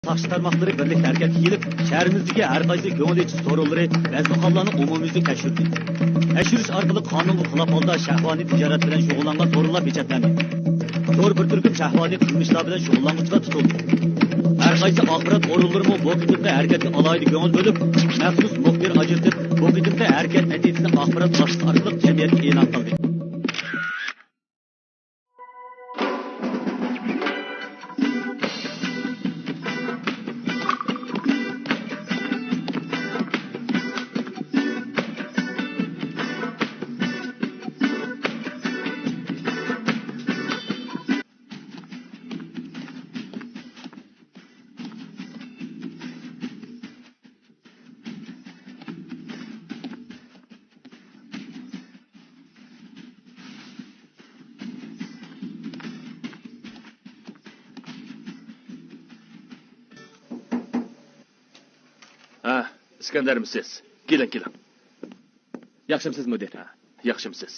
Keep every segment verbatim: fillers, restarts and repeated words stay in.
ساقچى تارماقلىرى بىرلىكتە ھەرىكەتكە كېلىپ، شەھىرىمىزدىكى ھەر قايسى كۆڭۈل ئېچىش سورۇنلىرى، بەزمىخانىلارنى ئومۇميۈزلۈك تەكشۈردى. تەكشۈرۈش ئارقىلىق قانۇنغا خىلاپ ھالدا شەھۋانىي تىجارەت بىلەن شۇغۇللانغان سورۇنلار پېچەتلەندى. زور بىر تۈركۈم شەھۋانىي قىلمىشلار بىلەن شۇغۇللانغۇچىلار تۇتۇلدى. ھەر قايسى ئاخبارات ئورۇنلىرىمۇ بۇ قېتىمقى ھەرىكەتكە ئالاھىدە كۆڭۈل بۆلۈپ، مەخسۇس مۇخبىر ئاجرىتىپ، بۇ قېتىمقى ھەرىكەت نەتىجىسىنى ئاخبارات ۋاسىتىسى ئارقىلىق جەمئىيەتكە ئېلان قىلدى. ھە، ئىسكەندەرمۇ سىز؟ كېلىڭ، كېلىڭ. ياخشىمۇسىز، مۇدىر؟ ھە، ياخشىمۇسىز؟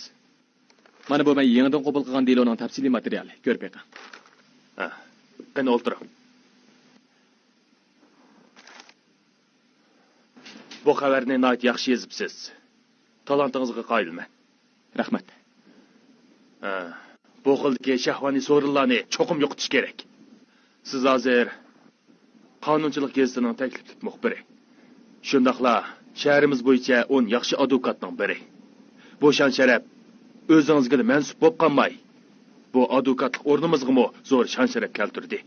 مانا بۇ مەن يېڭىدىن قوبۇل قىلغان دېلونىڭ تەپسىلىي ماتېرىيالى. كۆرۈپ بېقىڭ. ھە، قېنى ئولتۇرۇڭ. بۇ خەۋەرنى ناھايىتى ياخشى يېزىپسىز. تالانتىڭىزغا قايىلمەن. رەھمەت. ھە، بۇ خىلدىكى شەھۋانىي سورۇنلارنى چوقۇم يوقىتىش كېرەك. سىز ھازىر قانۇنچىلىق گېزىتىنىڭ تەكلىپلىك مۇخبىرى. شۇنداقلا شەھىرىمىز بويىچە ئون ياخشى ئادۋوكاتنىڭ بىرى. بۇ شان-شەرەپ ئۆزىڭىزگىلا مەنسۇپ بولۇپ قالماي، بۇ ئادۋوكاتلىق ئورنىمىزغىمۇ زور شان-شەرەپ كەلتۈردى.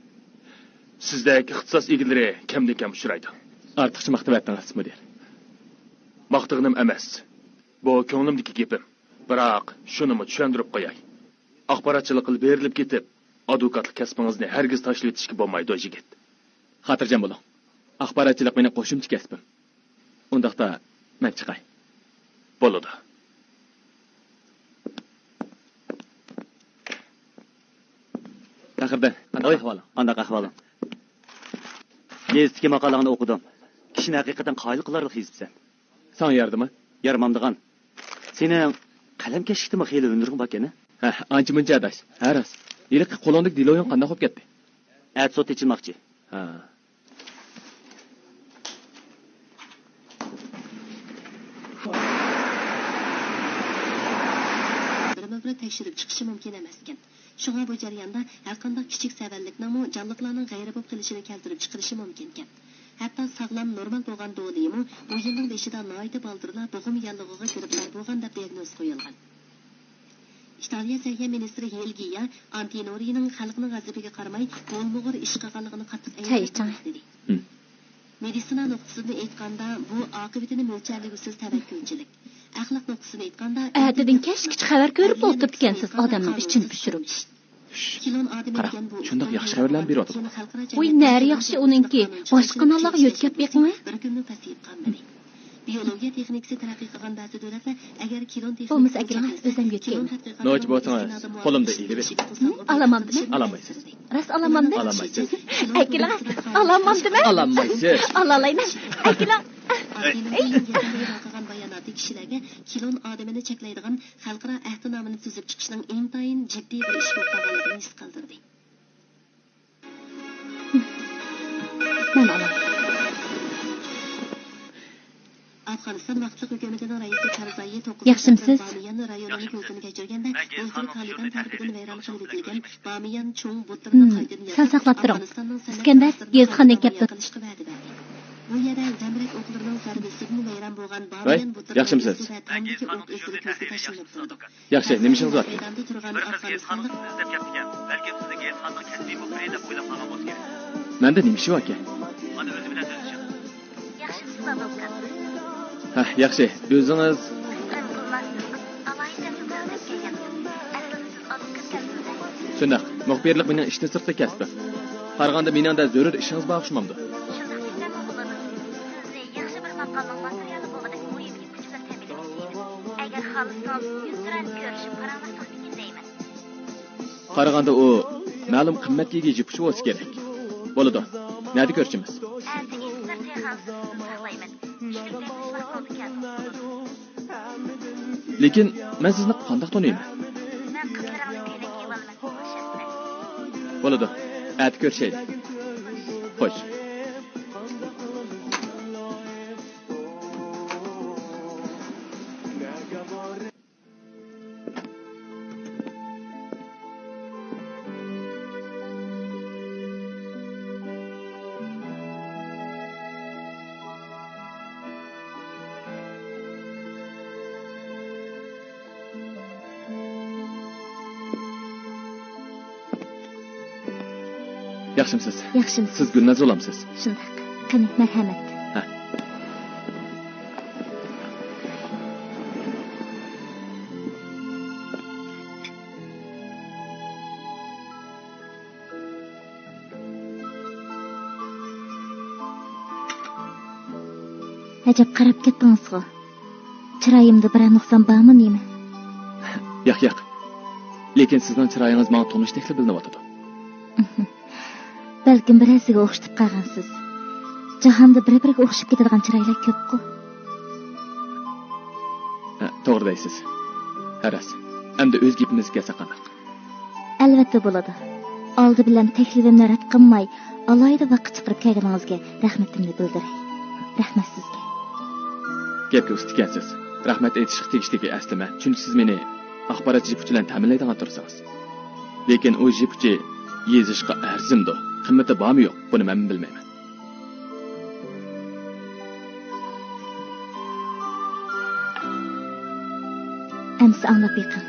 سىزدەك ئىختىساس ئىگىلىرى كەمدىن-كەم ئۇچرايدۇ. ئارتۇقچە ماختىۋەتتىڭىز، مۇدىر. ماختىغىنىم ئەمەس. بۇ كۆڭلۈمدىكى گېپىم. بىراق، شۇنىمۇ چۈشەندۈرۈپ قوياي. ئاخباراتچىلىققىلا بېرىلىپ كېتىپ، ئادۋوكاتلىق كەسپىڭىزنى ھەرگىز تاشلىۋېتىشكە بولمايدۇ، يىگىت. خاتىرجەم بولۇڭ. ئاخباراتچىلىق مېنىڭ قوشۇمچە كەسپىم. ئۇنداقتا، مەن چىقاي. بولىدۇ. پەخرىدىن، قانداق ئەھۋالىڭ؟ قانداق ئەھۋالىڭ؟ گېزىتتىكى ماقالەڭنى ئوقۇدۇم. كىشىنى ھەقىقەتەن قايىل قىلارلىق يېزىپسەن. ساڭا يارىدىمۇ؟ يارىمامدىغان. سېنىڭ قەلەمكەشلىكتىمۇ خېلى ھۈنىرىڭ باركەن، ھە؟ ھە، ئانچە-مۇنچە ئاداش. ھە، راست. ھېلىقى قولۇڭدىكى دېلويۇڭ قانداق بولۇپ كەتتى؟ ئەتە سوت ئېچىلماقچى. ھە. بىرمۇبىر تەكشۈرۈپ چىقىشى مۇمكىن ئەمەسكەن. شۇڭا بۇ جەرياندا ھەرقانداق كىچىك سەۋەنلىكنىڭمۇ جانلىقلارنىڭ غەيرىي بولۇپ قېلىشىنى كەلتۈرۈپ چىقىرىشى مۇمكىنكەن. ھەتتا ساغلام، نورمال بولغان دولىيىمۇ بۇ يىلنىڭ بېشىدا ناھايىتى بالدۇرلا بوغۇم ياللۇغىغا گىرىپتار بولغان دەپ دىياگنوز قويۇلغان. ئىتالىيە سەھىيە مىنىستىرى ھېلگىيا ئانتىنورىنىڭ خەلقنىڭ غەزىپىگە قارىماي، بولمىغۇر ئىش قىلغانلىقىنى قاتتىق چاي ئەيىبلەپ ئىچىڭ. مۇنداق دېدى. ھىم. مېدىتسىنا نۇقتىسىدىن ئېيتقاندا، بۇ ئاقىۋىتىنى مۆلچەرلىگۈسىز تەۋەككۈلچىلىك. ئەخلاق نۇقتىسىدىن ئېيتقاندا، ئەتىدىن كەچكىچە خەۋەر كۆرۈپ ئولتۇرىدىكەنسىز، ئادەمنىڭ ئىچىنى پىشۇرۇپ. كىلون ئادىمى قارا، دېگەن بۇ شۇنداق ياخشى خەۋەرلەرنى بېرىۋاتىدۇ. ۋۇي، نەرى ياخشى ئۇنىڭكى. باشقا قاناللارغا يۆتكەپ بېقىڭە. بىر كۈنمۇ پەسىيىپ قالمىدى. بىئولوگىيە تېخنىكىسى تەرەققىي قىلغان بەزى دۆلەتلەر ئەگەر كىلون بولمىسا تېخنىكىسىنى ئەكىلىڭە، ئۆزۈم يۆتكەيمەن. نوچى بولسىڭىز، قولۇمدا ئېلىۋېرىڭ. ئالامامدىمەن؟ ئالامايسىز. راست ئالامامدىم؟ ئالامايسىز. ئەكىلىڭە، ئالامامدىمەن؟ ئالامايسىز. ئالالايمەن. ئەكىلىڭ. ئەي! باياناتى كىشىلەرگە كىلون ئادىمىنى چەكلەيدىغان خەلقئارا ئەھدىنامىنى تۈزۈپ چىقىشنىڭ ئىنتايىن جىددىي بىر ئىش بولۇپ قالغانلىقىنى ھېس قىلدۇردى. مەن ئالاي. ئافغانىستان ۋاقىتلىق ھۆكۈمىتىنىڭ رەئىسى كارزايى توققۇزىنچى ئاپرېل ياخشىمۇسىز؟ بامىيان رايونىنى كۆزدىن كەچۈرگەندە، بولسىمۇ تالىبان تەرىپىدىن ۋەيران قىلىۋېتىلگەن بامىيان چوڭ بۇتلىرىنى قايتىدىن ياساپ، سەل ساقلاپ تۇرۇڭ. ئىسكەندەر، گېزىتخانىدىن كەپتۇ. قىلىشقا ۋەدە بەردى. بۇ يەردە زەمبىرەك ئوقلىرىنىڭ زەربىسىدىن ۋەيران بولغان ۋاي، بامىيان بۇتلىرىنىڭ ياخشىمۇسىز؟ ئىسى ۋە تامدىكى ئوت ئىزلىرى كۆزگە تاشلىنىپ تۇرىدۇ. ياخشى، نېمە ئىشىڭىز بار؟ مەيداندا تۇرغان ئافغانىستانلىق. ئىزدەپ كەپتىكەن. بەلكىم سىزنى گېزىتخانىنىڭ كەسپىي مۇخبىرى دەپ ئويلاپ قالغان بولسا كېرەك. مەندە نېمە ئىشى باركەن؟ مانا ئۆزى بىلەن سۆزلىشىڭ. ياخشىمۇسىز، ئادۋوكات؟ ھە، ياخشى. ئۆزىڭىز؟ قىلماستىن ئالاھىدە تەكلىپ كەلگەن. ئەسلىدە سىز ئادۋوكات كەسپىدە. شۇنداق. مۇخبىرلىق مېنىڭ ئىشتىن سىرتقى كەسپىم. قارىغاندا مېنىڭدە زۆرۈر ئىشىڭىز بار ئوخشىمامدۇ؟ شۇنداق دېسەممۇ بولىدۇ. سىزنى ياخشى بىر ماقالىنىڭ ماتېرىيالى بولغۇدەك مۇھىم يىپ ئۇچى بىلەن تەمىنلىمەكچى ئىدىم. ئەگەر خالىسىڭىز، يۈز تۆۋەن كۆرۈشۈپ پاراڭلاشساق دېگەن دەيمەن. قارىغاندا ئۇ مەلۇم قىممەتكە ئىگە يىپ ئۇچى بولسا كېرەك. بولىدۇ. نەدە كۆرۈشىمىز؟ ئەتە ئېسىللار تېخىغان سىزدىن ساقلايمەن. ئىشتىن كەلگۈچە ۋاقتىڭىزدا كەلسىڭىز. لېكىن مەن سىزنى قانداق تونۇيمەن؟ مەن قىزلىرىڭنى كۆينەك كىيىۋالىمەن، شەرتلەر. بولىدۇ. ئەتە كۆرۈشەيلى. خوش. ياخشىمسىز؟ ياخشىمسىز؟ سىز گۈلناز بولامسىز؟ شۇنداق. قېنى، مەرھەمەت. ھە. ئەجەب قاراپ كەتتىڭىزغۇ. چىرايىمدا بىرەر نۇقسان بارمۇ نېمە؟ ياق، ياق. لېكىن سىزنىڭ چىرايىڭىز ماڭا تونۇشتەكلا بىلىنىۋاتىدۇ. بەلكىم بىرەرسىگە ئوخشىتىپ قالغانسىز. جاھاندا بىر-بىرىگە ئوخشاپ كېتىدىغان چىرايلار كۆپقۇ. ھە، توغرا دەيسىز. ھە، راست. ئەمدى ئۆز گېپىمىزگە كەلسەك قانداق؟ ئەلۋەتتە بولىدۇ. ئالدى بىلەن تەكلىپىمنى رەت قىلماي، ئالاھىدە ۋاقىت چىقىرىپ كەلگىنىڭىزگە رەھمىتىمنى بىلدۈرەي. رەھمەت سىزگە. گەپكە ئۇستا ئىكەنسىز. رەھمەت ئېيتىشقا تېگىشلىكى ئەسلىمە، چۈنكى سىز مېنى ئاخبارات جىپ ئۇچى بىلەن تەمىنلەيدىغان تۇرسىڭىز. لېكىن ئۇ جىپ ئۇچى يېزىشقا ئەرزىمدۇ، قىممىتى بارمۇ يوق، بۇنى مەنمۇ بىلمەيمەن. ئەمسە ئاڭلاپ بېقىڭ.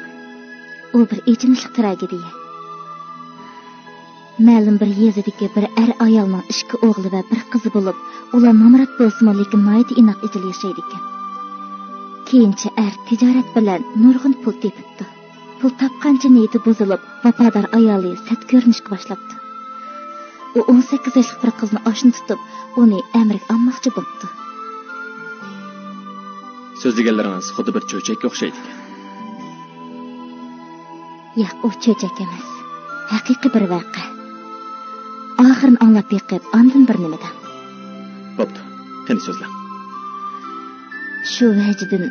ئۇ بىر ئېچىنىشلىق تراگېدىيە. مەلۇم بىر يېزىدىكى بىر ئەر ئايالنىڭ ئىككى ئوغلى ۋە بىر قىزى بولۇپ، ئۇلار نامرات بولسىمۇ، لېكىن ناھايىتى ئىناق ئىجىل ياشايدىكەن. كېيىنچە ئەر تىجارەت بىلەن نۇرغۇن پۇل تېپىپتۇ. پۇل تاپقانچە نىيىتى بۇزۇلۇپ، ۋاپادار ئايالى سەت كۆرۈنۈشكە باشلاپتۇ. ئۇ ئون سەككىز ياشلىق بىر قىزنى ئاشنا تۇتۇپ، ئۇنى ئەمرىگە ئالماقچى بوپتۇ. سۆزلىگەنلىرىڭىز خۇددى بىر چۆچەككە ئوخشايدىكەن. ياق، ئۇ چۆچەك ئەمەس. ھەقىقىي بىر ۋەقە. ئاخىرىنى ئاڭلاپ بېقىپ، ئاندىن بىر نېمە دەڭ. بوپتۇ، قېنى سۆزلەڭ. شۇ ۋەجىدىن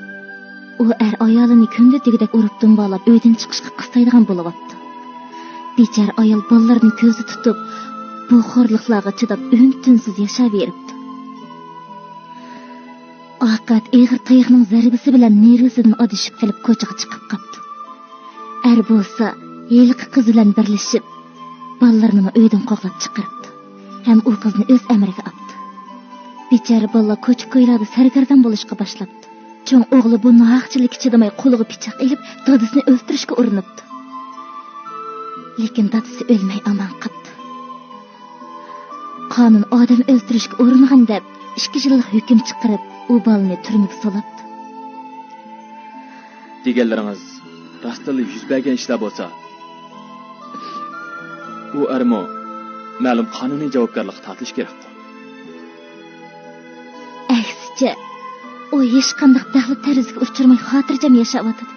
ئۇ ئەر ئايالىنى كۈندە دېگۈدەك ئۇرۇپ دۇمبالاپ ئۆيدىن چىقىشقا قىستايدىغان بولۇۋاپتۇ. بىچارە ئايال بالىلىرىنى كۆزدە تۇتۇپ، بۇ خورلۇقلارغا چىداپ ئۈن-تىنسىز ياشاۋېرىپتۇ. ئاقىۋەت ئېغىر تاياقنىڭ زەربىسى بىلەن نېرۋىسىدىن ئادىشىپ قېلىپ كوچىغا چىقىپ قاپتۇ. ئەر بولسا ھېلىقى قىز بىلەن بىرلىشىپ، بالىلىرىنىمۇ ئۆيدىن قوغلاپ چىقىرىپتۇ ھەم ئۇ قىزنى ئۆز ئەمرىگە ئاپتۇ. بىچارە بالىلار كوچا-كويلاردا سەرگەردان بولۇشقا باشلاپتۇ. چوڭ ئوغلى بۇ ناھەقچىلىككە چىدىماي قولىغا پىچاق ئېلىپ، دادىسىنى ئۆلتۈرۈشكە ئۇرۇنۇپتۇ. لېكىن دادىسى ئۆلمەي ئامان قاپتۇ. قانۇن ئادەم ئۆلتۈرۈشكە ئۇرۇنغان دەپ، ئىككى يىللىق ھۆكۈم چىقىرىپ، ئۇ بالىنى تۈرمىگە سولاپتۇ. دېگەنلىرىڭىز راستتىنلا يۈز بەرگەن ئىشلار بولسا، ئۇ ئەرمۇ مەلۇم قانۇنىي جاۋابكارلىققا تارتىلىشى كېرەكقۇ؟ ئەكسىچە، ئۇ ھېچقانداق دەخلى-تەرۇزگە ئۇچرىماي خاتىرجەم ياشاۋاتىدۇ.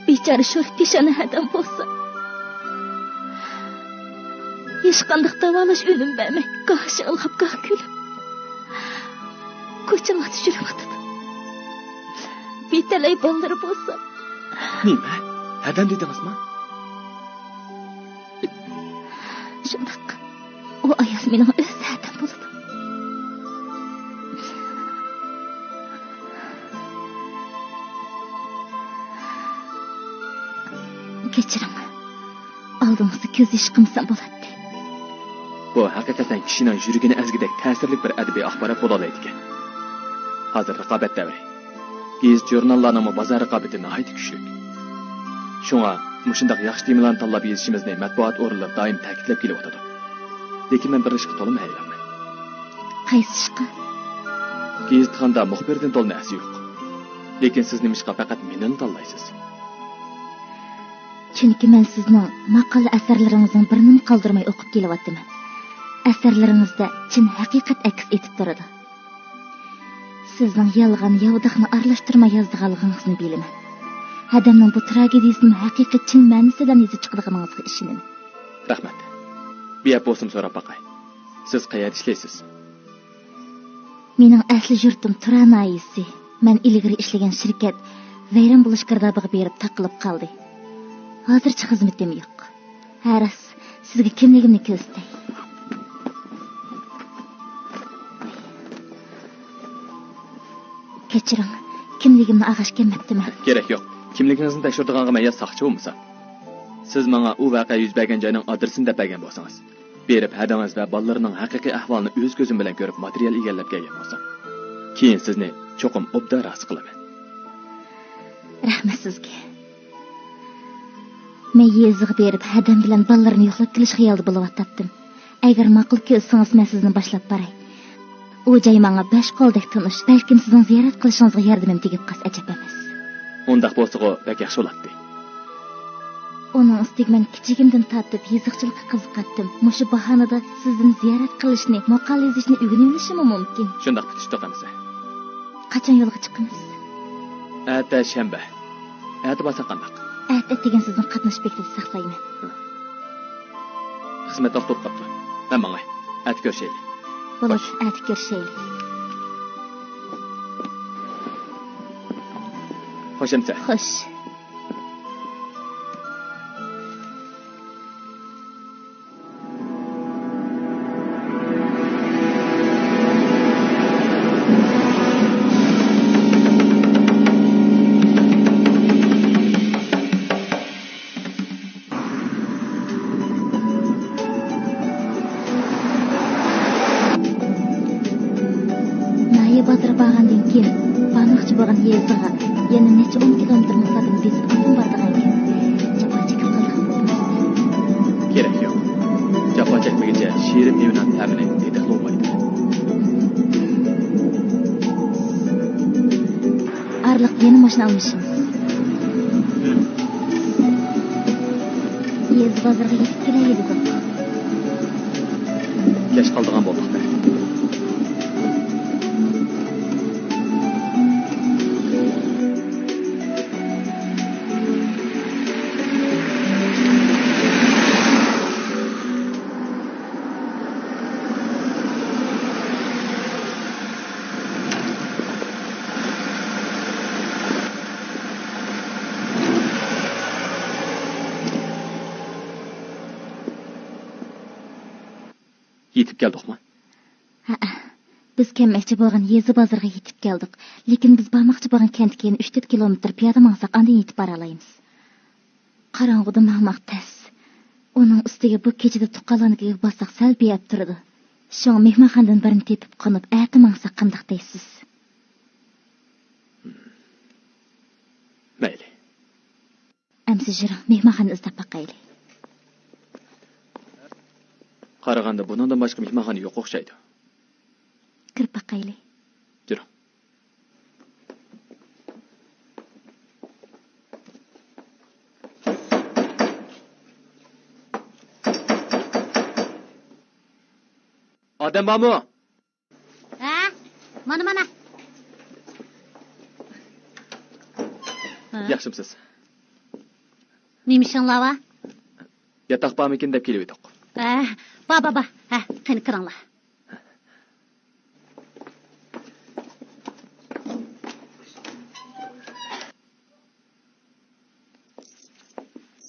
بىچارە شورپىشانە ھەدەم بولسا، ھېچقانداق داۋالاش ئۈنۈم بەرمەي، گاھ شاڭلاپ، گاھ كۈلۈپ، كوچىلاردا يۈرۈۋاتىدۇ. بىتەلەي بالىلىرى بولسا. نېمە؟ ھەدەم دېدىڭىزمۇ؟ شۇنداق. ئۇ ئايال مېنىڭ ئۆز ھەدەم بولىدۇ. كەچۈرۈڭ. ئالدىڭىزدا كۆز يېشى قىلمىسام بولاتتى. بۇ ھەقىقەتەن كىشىنىڭ يۈرىكىنى ئەزگۈدەك تەسىرلىك بىر ئەدەبىي ئاخبارات بولالايدىكەن. ھازىر رىقابەت دەۋرى. گېزىت-ژۇرناللارنىڭمۇ بازار رىقابىتى ناھايىتى كۈچلۈك. شۇڭا مۇشۇنداق ياخشى تېمىلارنى تاللاپ يېزىشىمىزنى مەتبۇئات ئورۇنلىرى دائىم تەكىتلەپ كېلىۋاتىدۇ. لېكىن مەن بىر ئىشقا تولىمۇ ھەيرانمەن. قايسى ئىشقا؟ گېزىتخانىدا مۇخبىردىن تولىنى ئەسى يوق. لېكىن سىز نېمىشقا پەقەت مېنىلا تاللايسىز؟ چۈنكى مەن سىزنىڭ ماقالە ئەسەرلىرىڭىزنىڭ بىرىنىمۇ قالدۇرماي ئوقۇپ كېلىۋاتىمەن. ئەسەرلىرىڭىزدە چىن ھەقىقەت ئەكس ئېتىپ تۇرىدۇ. سىزنىڭ يالغان، ياۋىداقنى ئارىلاشتۇرماي يازىدىغانلىقىڭىزنى بىلىمەن. ھەدەمنىڭ بۇ تراگېدىيىسىنىمۇ ھەقىقىي چىن مەنىسى بىلەن يېزىپ چىقىدىغىنىڭىزغا ئىشىنىمەن. رەھمەت. بىر گەپ بولسىمۇ سوراپ باقاي. سىز قەيەردە ئىشلەيسىز؟ مېنىڭ ئەسلى يۇرتۇم تۇرا ناھىيەسى. مەن ئىلگىرى ئىشلىگەن شىركەت ۋەيران بولۇش گىردابىغا بېرىپ تاقىلىپ قالدى. ھازىرچە خىزمىتىم يوق. ھە راست، سىزگە كىملىكىمنى كۆرسىتەي. كەچۈرۈڭ، كىملىكىمنى ئالغاچ كەلمەپتىمەن. كېرەك يوق. كىملىكىڭىزنى تەكشۈرىدىغانغا مەن يا ساقچى بولمىسام. سىز ماڭا ئۇ ۋەقە يۈز بەرگەن جاينىڭ ئادرېسىنى دەپ بەرگەن بولسىڭىز. بېرىپ ھەدىڭىز ۋە بالىلىرىنىڭ ھەقىقىي ئەھۋالىنى ئۆز كۆزۈم بىلەن كۆرۈپ ماتېرىيال ئىگىلەپ كەلگەن بولسام. كېيىن سىزنى چوقۇم ئوبدان رازى قىلىمەن. رەھمەت سىزگە. مەن يېزىغا بېرىپ، ھەدەم بىلەن بالىلىرىنى يوقلاپ كېلىش خىيالىدا بولۇۋاتاتتىم. ئەگەر ماقۇل كۆرسىڭىز، مەن سىزنى باشلاپ باراي. ئۇ جاي ماڭا بەش قولدەك تونۇش، بەلكىم سىزنىڭ زىيارەت قىلىشىڭىزغا ياردىمىم تېگىپ قالسا ئەجەب ئەمەس. ئۇنداق بولسىغۇ بەك ياخشى بولاتتى. ئۇنىڭ ئۈستىگە مەن كىچىكىمدىن تارتىپ يېزىقچىلىققا قىزىقاتتىم. مۇشۇ باھانىدا سىزدىن زىيارەت قىلىشنى، ماقالە يېزىشنى ئۆگىنىۋېلىشىممۇ مۇمكىن. شۇنداق پۈتۈشتۇق ئەمىسە. قاچان يولغا چىقىمىز؟ ئەتە شەنبە. ئەتە بارساق قانداق؟ ئەتە ئەتىگەن سىزنىڭ قاتناش بېكىتىدە ساقلايمەن. خىزمەت ۋاقتى بولۇپ قاپتۇ. مەن ماڭاي. ئەتە كۆرۈشەيلى. بولىدۇ، خوش. ئەتە كۆرۈشەيلى. خوش ئەمىسە. خوش. ناھىيە بازىرىغا بارغاندىن كېيىن، بارماقچى بولغان يېزىغا يەنە نەچچە ئون كىلومېتىر مۇساپىنى بېسىپ ئاندىن بارىدىغان ئىكەن. جاپا چېكىپ قالىدىغان بولدۇم. كېرەك يوق. جاپا چەكمىگىچە شېرىن مېۋىنىڭ تەمىنى تېتىقلا بولمايدۇ. ئارىلىقتا يەنە ماشىنا ئالمىشىمىز. يېزا بازىرىغا يېتىپ كېلەيلى دېدۇق. كەچ قالىدىغان بولدۇق-دە. يېتىپ كەلدۇقمۇ؟ ھەئە. بىز كەلمەكچى بولغان يېزا بازىرىغا يېتىپ كەلدۇق. لېكىن بىز بارماقچى بولغان كەنتكە يەنە ئۈچ تۆت كىلومېتىر پىيادە ماڭساق، ئاندىن يېتىپ بارالايمىز. قاراڭغۇدا ماڭماق تەس. ئۇنىڭ ئۈستىگە بۇ كېچىدە تۇغقانلارنىڭكىگە بارساق سەل بىئەپ تۇرىدۇ. شۇڭا مېھمانخانىدىن بىرنى تېپىپ قونۇپ، ئەتە ماڭساق قانداق دەيسىز؟ مەيلى. ئەمسە يۈرۈڭ، مېھمانخانا ئىزدەپ باقايلى. قارىغاندا بۇنىڭدىن باشقا مېھمانخانا يوق ئوخشايدۇ. كىرىپ باقايلى. يۈرۈڭ. ئادەم بارمۇ؟ ھە؟ مانا، مانا. ھە؟ ياخشىمسىز؟ نېمە ئىشىڭلار بار؟ ياتاق بارمىكىن دەپ كېلىۋىدۇق. ھە، بار، بار، بار. ھە، قېنى كىرىڭلار.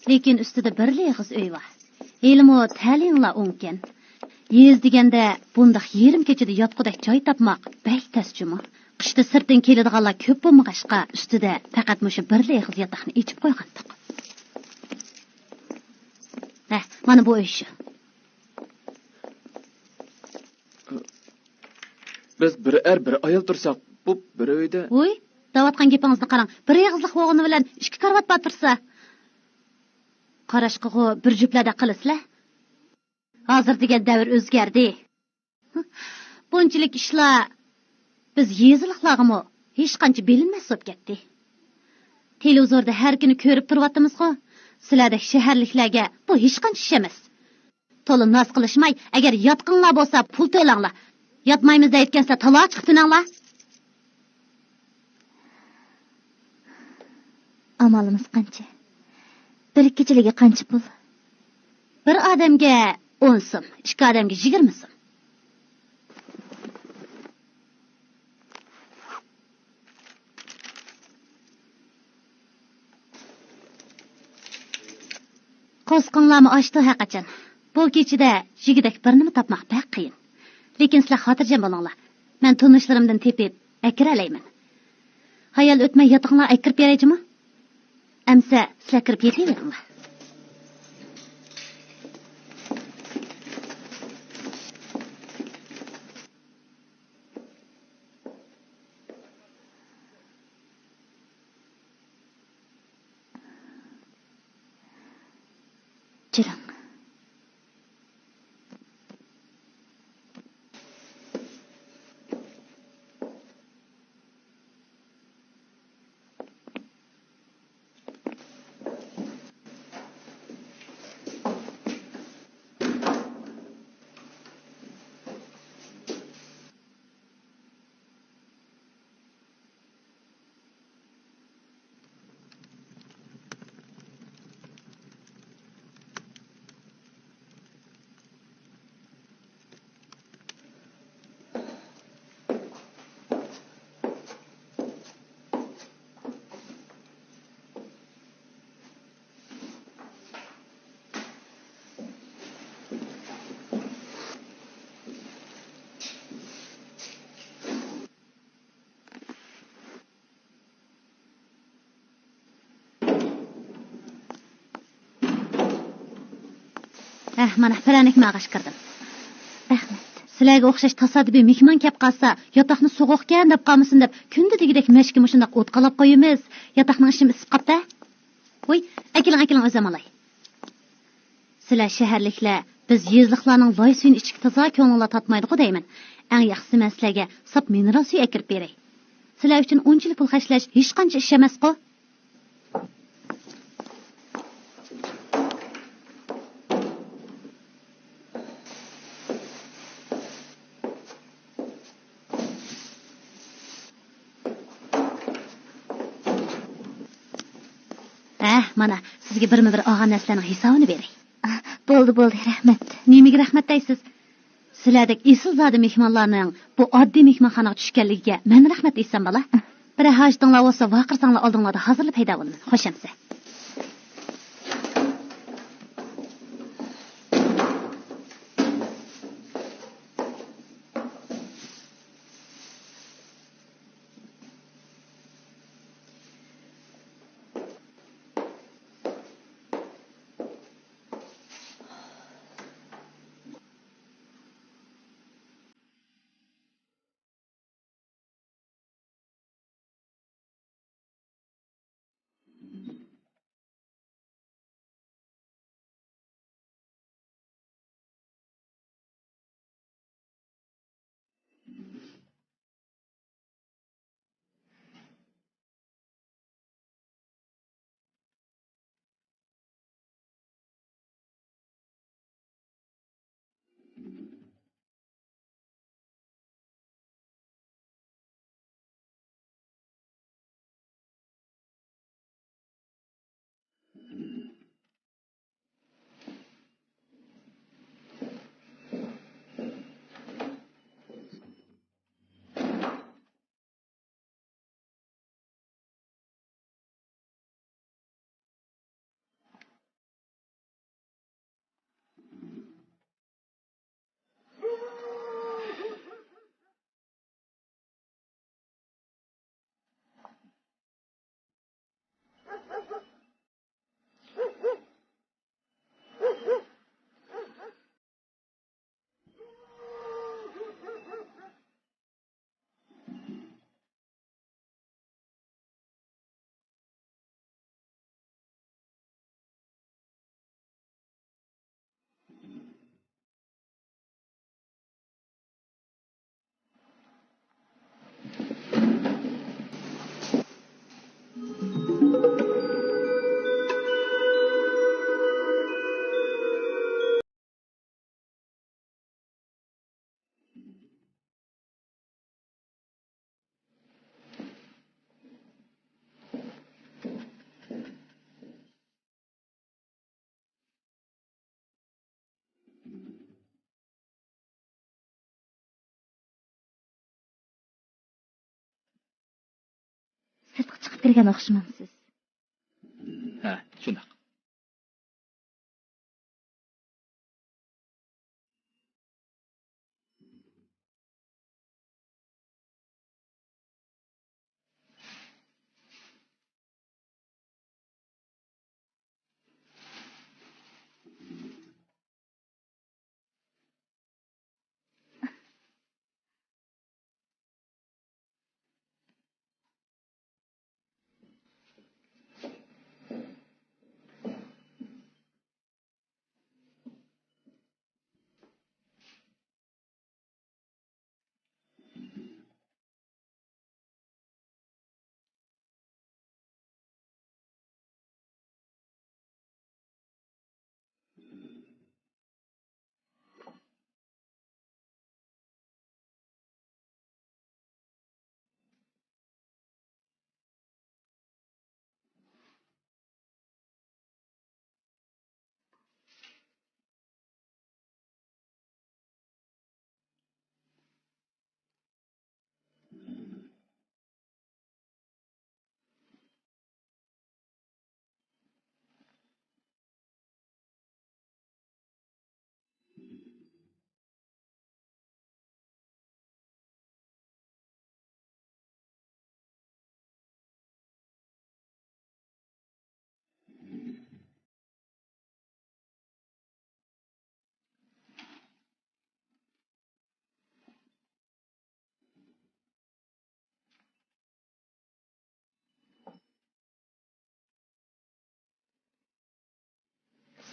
لېكىن ئۈستىدە بىرلا ئېغىز ئۆي بار. ھېلىمۇ تەلىيىڭلار ئوڭكەن. يېزا دېگەندە بۇنداق يېرىم كېچىدە ياتقۇدەك جاي تاپماق بەك تەس جۇمۇ. قىشتا سىرتتىن كېلىدىغانلار كۆپ بولمىغاچقا، ئۈستىدە پەقەت مۇشۇ بىرلا ئېغىز ياتاقنى ئېچىپ قويغانتۇق. ھە، مانا بۇ ئۆي شۇ. بىز بىر ئەر، بىر ئايال تۇرساق، بۇ بىر ئۆيدە. ۋۇي، دەۋاتقان گېپىڭىزنى قاراڭ. بىر ئېغىزلىق بولغىنى بىلەن ئىككى كارىۋات بار تۇرسا. قاراشقىغۇ بىر جۈپلەردەك قىلىسىلەر. ھازىر دېگەن دەۋر ئۆزگەردى. بۇنچىلىك ئىشلار بىز يېزىلىقلارغىمۇ ھېچقانچە بىلىنمەس بولۇپ كەتتى. تېلېۋىزوردا ھەر كۈنى كۆرۈپ تۇرۇۋاتىمىزغۇ. سىلەردەك شەھەرلىكلەرگە بۇ ھېچقانچە ئىش ئەمەس. تولا ناز قىلىشماي، ئەگەر ياتقىنىڭلار بولسا پۇل تۆلەڭلار. ياتمايمىز دەيدىكەنسىلەر، تالا چىقىپ تۈنەڭلار. ئامالىمىز قانچە؟ بىر كېچىلىكى قانچە پۇل؟ بىر ئادەمگە ئون سوم، ئىككى ئادەمگە يىگىرمە سوم. قورسىقىڭلارمۇ ئاچتۇ ھەرقاچان. بۇ كېچىدە يېگۈدەك بىر نېمە تاپماق بەك قىيىن. لېكىن سىلەر خاتىرجەم بولۇڭلار. مەن تونۇشلىرىمدىن تېپىپ ئەكىرەلەيمەن. ھايال ئۆتمەي ياتىقىڭلارغا ئەكىرىپ بېرەي جۇمۇ. ئەمسە سىلەر كىرىپ يېتىۋېرىڭلار. ئەھ، مانا، پىرەنىكمۇ ئاغاش كىردىم. رەھمەت. سىلەرگە ئوخشاش تاسادىپىي مېھمان كەپ قالسا، ياتاقنى سوغۇقكەن دەپ قالمىسۇن دەپ، كۈندە دېگۈدەك مەشكە مۇشۇنداق ئوت قالاپ قويىمىز. ياتاقنىڭ ئىچىمۇ ئىسسىپ قاپتۇ. ۋوي، ئەكېلىڭ، ئەكېلىڭ، ئۆزۈم ئالاي. سىلەر شەھەرلىكلەر، بىز يېزىلىقلارنىڭ لاي سۈيىنى ئىچكە تازا كۆڭلۈڭلار تاتمايدىغۇ دەيمەن. ئەڭ ياخشىسى مەن سىلەرگە ساپ مىنېرال سۈيى ئەكىرىپ بېرەي. سىلەر ئۈچۈن ئۇنچىلىك پۇل خەجلەش ھېچقانچە ئىش ئەمەسقۇ. ھە، مانا، سىزگە بىرمۇ بىر ئالغان نەرسىلەرنىڭ ھېسابىنى بېرەي. ئا، بولدى، بولدى، رەھمەت. نېمىگە رەھمەت دەيسىز؟ سىلەردەك ئېسىلزادە مېھمانلارنىڭ بۇ ئاددىي مېھمانخانىغا چۈشكەنلىكىگە مەن رەھمەت دېسەم بالا. بىرەر ھاجىتىڭلار بولسا، ۋارقىرىساڭلار ئالدىڭلاردا ھازىرلا پەيدا بولىمەن. خوش ئەمىسە. سىرتقا چىقىپ كىرگەن ئوخشىمامسىز؟ ھە، شۇنداق.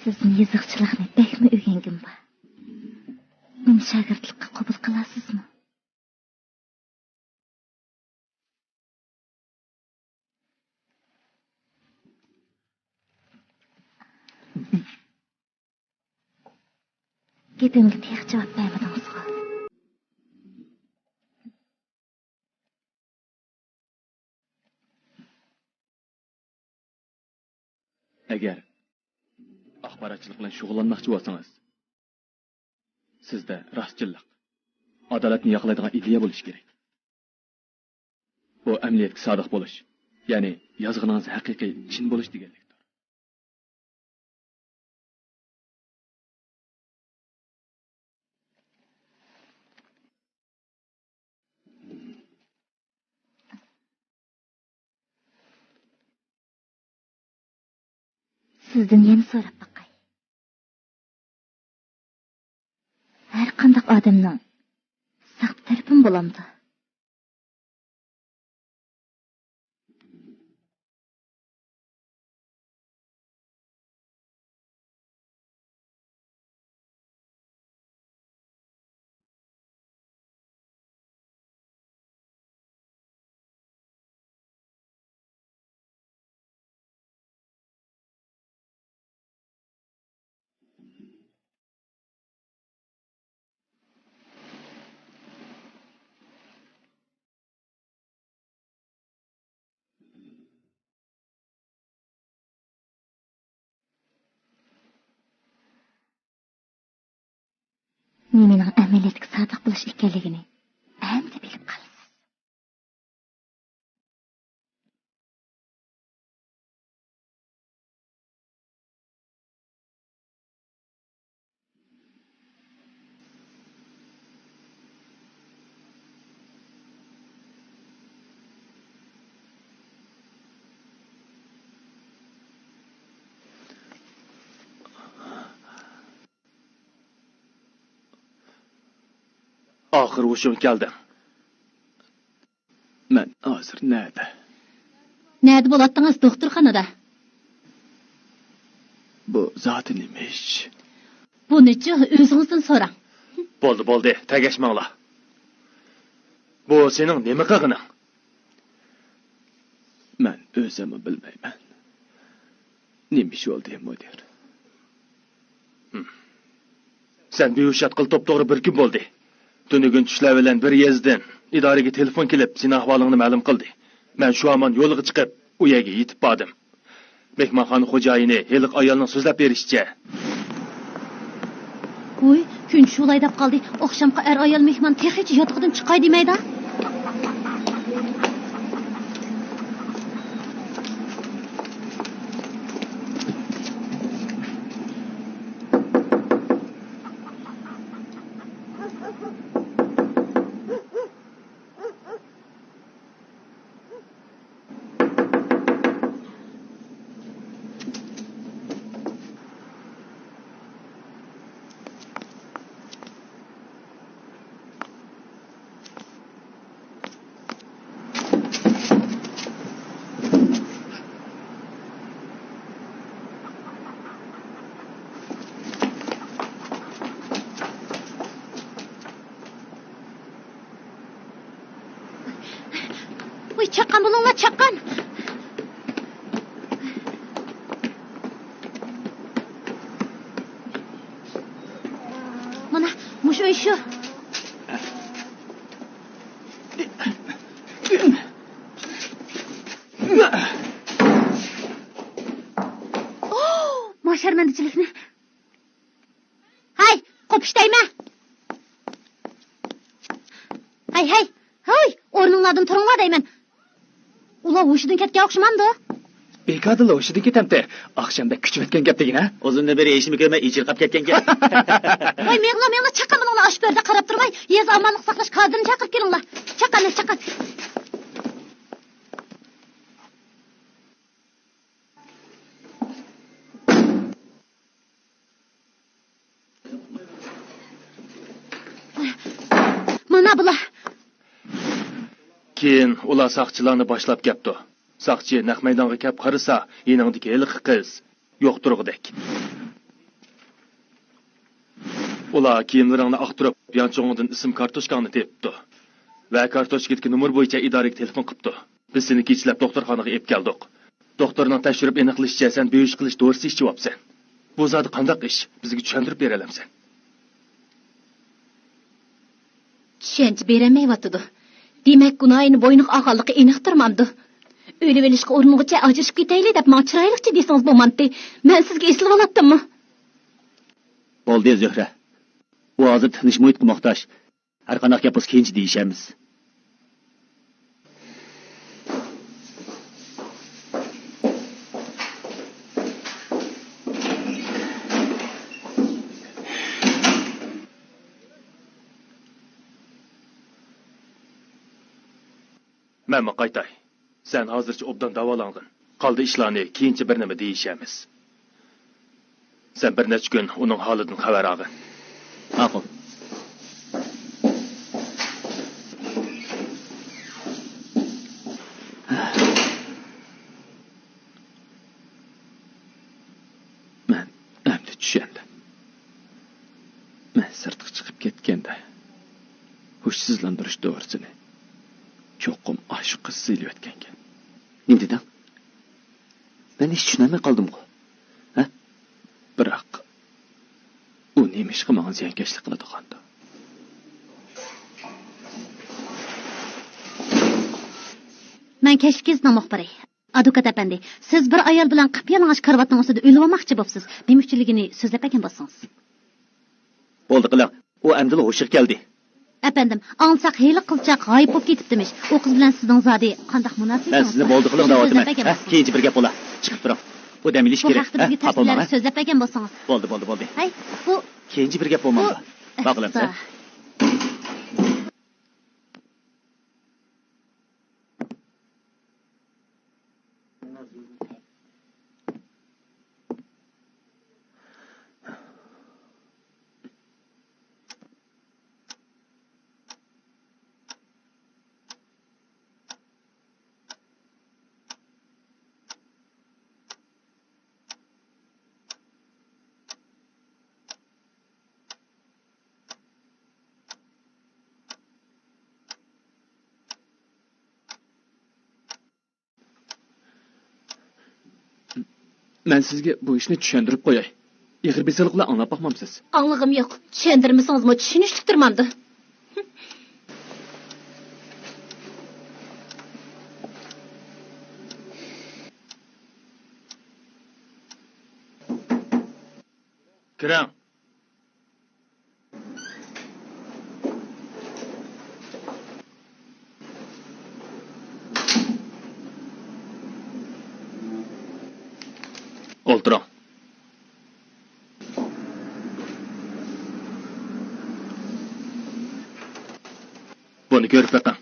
سىزدىن يېزىقچىلىقنى بەكمۇ ئۆگەنگۈم بار. مېنى شاگىرتلىققا قوبۇل قىلارسىزمۇ؟ گېپىمگە تېخى جاۋاب بەرمىدىڭىزغۇ؟ ئەگەر ئاخباراتچىلىق بىلەن شۇغۇللانماقچى بولسىڭىز، سىزدە راستچىللىق، ئادالەتنى ياقلايدىغان ئىدىيە بولۇشى كېرەك. بۇ ئەمەلىيەتكە سادىق بولۇش، يەنى يازغىنىڭىز ھەقىقىي، چىن بولۇش دېگەنلىكتۇر. سىزدىن يەنە سوراپ باقاي. ھەر قانداق ئادەمنىڭ ساختا تەرىپىمۇ بولامدۇ؟ نېمىنىڭ ئەمەلىيەتكە سادىق بولۇش ئىكەنلىكىنى ئەمدى بىلىپ قالىسىز. ئاخىر ھوشۇڭ كەلدىڭ. مەن ھازىر نەدە؟ نەدە بولاتتىڭىز؟ دوختۇرخانىدا. بۇ زادى نېمە ئىش؟ بۇنىچۇ ئۆزىڭىزدىن سوراڭ. بولدى، بولدى، تەگەشمەڭلار. بۇ سېنىڭ نېمە قىلغىنىڭ؟ مەن ئۆزۈممۇ بىلمەيمەن. نېمە ئىش بولدى، مۇدىر؟ سەن بىھوش ياتقىلى توپتوغرا بىر كۈن بولدى. تۈنۈگۈن چۈشلەر بىلەن بىر يېزىدىن ئىدارىگە تېلېفون كېلىپ، سېنىڭ ئەھۋالىڭنى مەلۇم قىلدى. مەن شۇ ھامان يولغا چىقىپ، ئۇ يەرگە يېتىپ باردىم. مېھمانخانا خوجايىنى ھېلىقى ئايالنىڭ سۆزلەپ بېرىشىچە. ۋوي، كۈن شۇلاي دەپ قالدى. ئاخشامقى ئەر-ئايال مېھمان تېخىچە ياتىقىدىن چىقاي دېمەيدۇ. ۋاي، چاققان بولۇڭلار، چاققان! مانا، مۇشۇ ئۆي شۇ. ئوھ، ما شەرمەندىچىلىكنى. ھەي، قوپۇش دەيمەن! ھەي، ھەي! ھوي، ئورنۇڭلاردىن تۇرۇڭلار دەيمەن! ئۇلار ھوشىدىن كەتكەن ئوخشىمامدۇ؟ بىكاردىلا ھوشىدىن كېتەمتى؟ ئاخشام بەك كۈچىۋەتكەن گەپ دېگىنە؟ ئۇزۇندىن بېرى ئىشىنى كۆرمەي ئىجىرقاپ كەتكەنكەن. ۋاي، مېڭىڭلار، مېڭىڭلار، چاققان بولۇڭلار، ئاشۇ بۆردە قاراپ تۇرماي، يېزا ئامانلىق ساقلاش كادىرىنى چاقىرىپ كېلىڭلار. چاققان، چاققان. مانا بۇلار. كېيىن ئۇلار ساقچىلارنى باشلاپ كەپتۇ. ساقچى نەق مەيدانغا كەپ قارىسا، يېنىڭدىكى ھېلىقى قىز يوق تۇرغۇدەك. ئۇلار كىيىملىرىڭنى ئاختۇرۇپ، يانچۇڭىڭدىن ئىسىم كارتوچكاڭنى تېپىپتۇ ۋە كارتوچكىدىكى نومۇر بويىچە ئىدارىگە تېلېفون قىپتۇ. بىز سېنى كېچىلەپ دوختۇرخانىغا ئېلىپ كەلدۇق. دوختۇرنىڭ تەكشۈرۈپ ئېنىقلىشىچە، سەن بۆيۈش قىلىش دورىسى ئىچىۋاپسەن. بۇ زادى قانداق ئىش؟ بىزگە چۈشەندۈرۈپ بېرەلەمسەن؟ چۈشەنچە بېرەلمەيۋاتىدۇ. دېمەك، گۇناھىنى بوينىغا ئالغانلىقى ئېنىقتۇر مامدۇ؟ ئۆلۈۋېلىشقا ئۇرۇنغۇچە ئاجرىشىپ كېتەيلى دەپ ماڭا چىرايلىقچە دېسىڭىز بولمامتى؟ مەن سىزگە ئېسىلىۋالاتتىممۇ؟ بولدى، زۆھرە. ئۇ ھازىر تىنچ مۇھىتقا موھتاج. ھەرقانداق گەپ بولسا كېيىنچە دېيىشەرمىز. مەنمۇ قايتاي. سەن ھازىرچە ئوبدان داۋالانغىن. قالدى ئىشلارنى كېيىنچە بىر نېمە دېيىشەرمىز. سەن بىر نەچچە كۈن ئۇنىڭ ھالىدىن خەۋەر ئالغىن. ماقۇل. مەن ئەمدى چۈشەندىم. مەن سىرتقا چىقىپ كەتكەندە، ھوشسىزلاندۇرۇش دورىسىنى چوقۇم ئاشۇ قىز سېلىۋەتكەنكەن. نېمە دېدىڭ؟ مەن ھېچ چۈشىنەلمەي قالدىمغۇ؟ ھە؟ بىراق، ئۇ نېمىشقا ماڭا زىيانكەشلىك قىلىدىغاندۇ؟ مەن كەچلىك گېزىتنىڭ مۇخبىرى. ئادۋوكات ئەپەندى، سىز بىر ئايال بىلەن قىپيالىڭاچ كارىۋاتنىڭ ئۈستىدە ئۆلۈۋالماقچى بوپسىز. نېمە ئۈچۈنلۈكىنى سۆزلەپ بەرگەن بولسىڭىز. بولدى قىلىڭ. ئۇ ئەمدىلا ھوشىغا كەلدى. ئەپەندىم، ئاڭلىساق ھېلىقى قىزچاق غايىب بولۇپ كېتىپتىمىش. ئۇ قىز بىلەن سىزنىڭ زادى قانداق مۇناسىۋىتىڭىز بار؟ مەن سىزنى بولدى قىلىڭ دەۋاتىمەن. ھە، كېيىنچە بىر گەپ بولا. چىقىپ تۇرۇڭ. بۇ دەم ئېلىش كېرەك. بۇ ھەقتە بىزگە تەپسىلىيلەرنى سۆزلەپ بەرگەن بولسىڭىز. بولدى، بولدى، بولدى. ھەي، بۇ كېيىنچە بىر گەپ بولمامدۇ؟ بۇ باغلىنسا. مەن سىزگە بۇ ئىشنى چۈشەندۈرۈپ قوياي. ئېغىر بېسىلغىلا ئاڭلاپ باقمامسىز؟ ئاڭلىغۇم يوق. چۈشەندۈرمىسىڭىزمۇ چۈشىنىشلىكتۇر مامدۇ. كىرىڭ. ئولتۇرۇڭ. بۇنى كۆرۈپ بېقىڭ.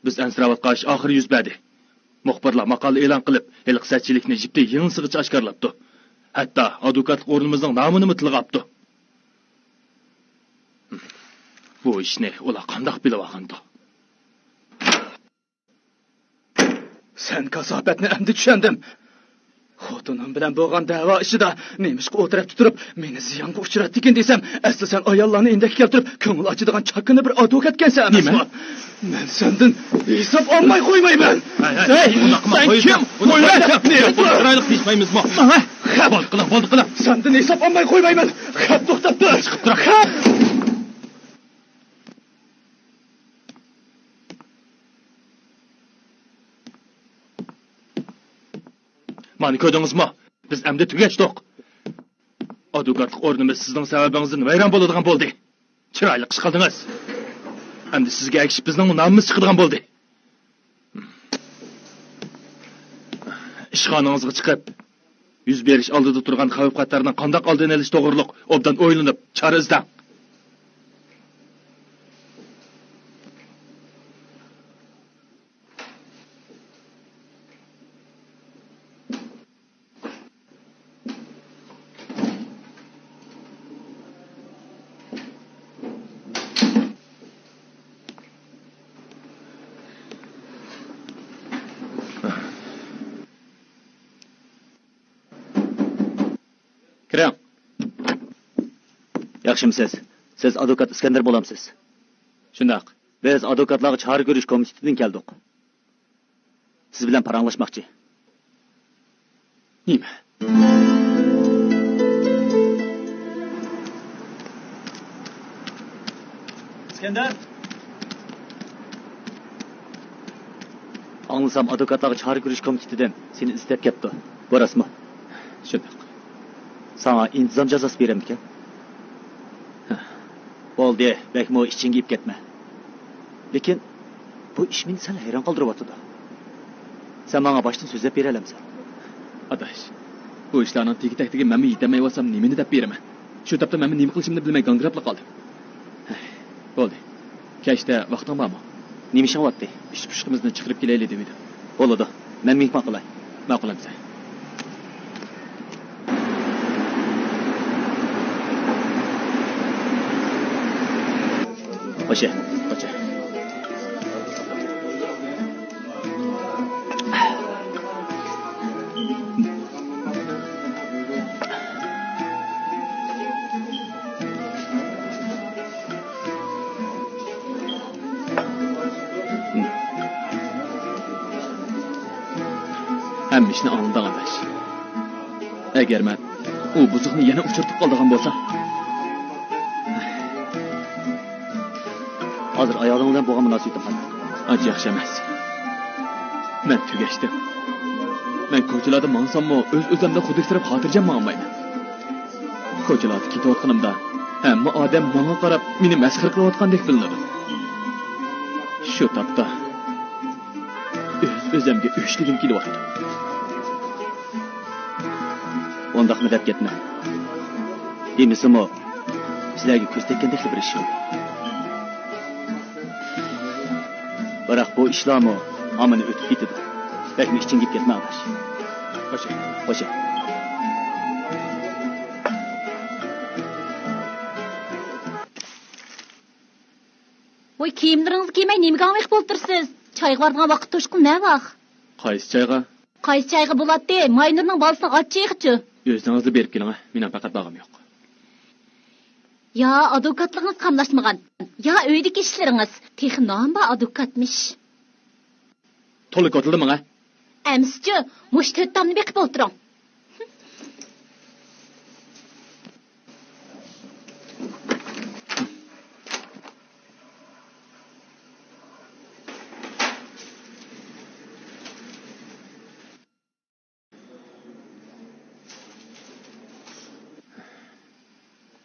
بىز ئەنسىرەۋاتقان ئىش ئاخىرى يۈز بەردى. مۇخبىرلار ماقالە ئېلان قىلىپ، ھېلىقى سەتچىلىكنى يىپتىن يىڭنىسىغىچە ئاشكارىلاپتۇ. ھەتتا ئادۋوكاتلىق ئورنىمىزنىڭ نامىنىمۇ تىلغا ئاپتۇ. بۇ ئىشنى ئۇلار قانداق بىلىۋالغاندۇ؟ سەن كاساپەتنى ئەمدى چۈشەندىم. خوتۇنۇم بىلەن بولغان دەۋا ئىچىدە نېمىشقا ئۇ تەرەپتە تۇرۇپ، مېنى زىيانغا ئۇچراتتىكىن دېسەم، ئەسلى سەن ئاياللارنى ئىندەككە كەلتۈرۈپ، كۆڭۈل ئاچىدىغان چاكىنا بىر ئادۋوكاتكەنسەن ئەمەسمۇ؟ نېمە؟ مەن سەندىن ھېساب ئالماي قويمايمەن. ھەي، ھەي، ھەي، ئۇنداق قىلماڭ، سەن قويۇڭ، كىم؟ ئۇنداق قويۇڭ، قىلماڭ. چىرايلىق دېيىشمەيمىزمۇ؟ ماڭا. بولدى قىلىڭ، بولدى قىلىڭ. سەندىن ھېساب ئالماي قويمايمەن. خەپ توختاپ تۇر. چىقىپ تۇر. خەپ. مانا كۆردىڭىزمۇ؟ بىز ئەمدى تۈگەشتۇق. ئادۋوكاتلىق ئورنىمىز سىزنىڭ سەۋەبىڭىزدىن ۋەيران بولىدىغان بولدى. چىرايلىق ئىش قىلدىڭىز. ئەمدى سىزگە ئەگىشىپ بىزنىڭ نامىمىز چىقىدىغان بولدى. ئىشخانىڭىزغا چىقىپ، يۈز بېرىش ئالدىدا تۇرغان خەۋپ-خەتەرنىڭ قانداق ئالدىنى ئېلىش توغرۇلۇق ئوبدان ئويلىنىپ، چارە ئىزدەڭ. كىرىڭ. ياخشىمۇسىز؟ سىز ئادۋوكات ئىسكەندەر بولامسىز؟ شۇنداق. بىز ئادۋوكاتلارغا چارە كۆرۈش كومىتېتىدىن كەلدۇق. سىز بىلەن پاراڭلاشماقچى. نېمە؟ ئىسكەندەر! ئاڭلىسام، ئادۋوكاتلارغا چارە كۆرۈش كومىتېتىدىن سېنى ئىزدەپ كەپتۇ. بۇ راستمۇ؟ شۇنداق. ساڭا ئىنتىزام جازاسى بېرەمدىكەن؟ ھە. بولدى، بەكمۇ ئىچىڭگە يەپ كەتمە. لېكىن بۇ ئىش مېنى سەل ھەيران قالدۇرۇۋاتىدۇ. سەن ماڭا باشتىن سۆزلەپ بېرەلەمسەن؟ ئاداش، بۇ ئىشلارنىڭ تېگى-تەكتىگە مەنمۇ يېتەلمەيۋاتسام نېمىنى دەپ بېرىمەن؟ شۇ تاپتا مەنمۇ نېمە قىلىشىمنى بىلمەي گاڭگىراپلا قالدىم. ھەي، بولدى. كەچتە ۋاقتىڭ بارمۇ؟ نېمە ئىشىڭ بارتى؟ ئىش پۇشۇقىمىزنى چىقىرىپ كېلەيلى دېۋىدىم. بولىدۇ. مەن مېھمان قىلاي. ماقۇل ئەمىسە. خوشە، خوشە. ھەممە ئىشنى ئاڭلىدىڭ، ئاداش. ئەگەر مەن ئۇ بۇزۇقنى يەنە ئۇچرىتىپ قالىدىغان بولسام. ھازىر ئايالىڭ بىلەن بولغان مۇناسىۋىتىڭ قانداق؟ ئانچە ياخشى ئەمەس. مەن تۈگەشتىم. مەن كوچىلاردا ماڭساممۇ، ئۆز-ئۆزۈمدىن خۇدۈكسىرەپ خاتىرجەم ماڭالمايمەن. كوچىلاردا كېتىۋاتقىنىمدا، ھەممە ئادەم ماڭا قاراپ، مېنى مەسخىرە قىلىۋاتقاندەك بىلىنىدۇ. شۇ تاپتا ئۆز-ئۆزۈمگە ئۆچلىگۈم كېلىۋاتىدۇ. ئۇنداقمۇ دەپ كەتمە. دېمىسىمۇ، سىلەرگە كۆز تەگكەندەكلا بىر ئىش يوق. بىراق بۇ ئىشلارمۇ ھامان ئۆتۈپ كېتىدۇ. بەكمۇ ئىچىڭگە يەپ كەتمە، ئاداش. خوشە. خوشە. ۋاي، كىيىملىرىڭىزنى كىيمەي نېمىگە ھاڭۋېقىپ ئولتۇرىسىز؟ چايغا بارىدىغان ۋاقىت توشقىنى نەۋاخ؟ قايسى چايغا؟ قايسى چايغا بولاتتى؟ ماينۇرنىڭ بالىسىنىڭ ئاچچىقىچۇ؟ ئۆزىڭىزلا بېرىپ كېلىڭە، مېنىڭ پەقەت بارغۇم يوق. يا ئادۋوكاتلىقىڭىز قاملاشمىغان، يا ئۆيدىكى ئىشلىرىڭىز. تېخى نام بار ئادۋوكاتمىش. تولا كوتۇلدى ماڭا. ئەمىسىچۇ، مۇشۇ تۆت تامنى بېقىپ ئولتۇرۇڭ.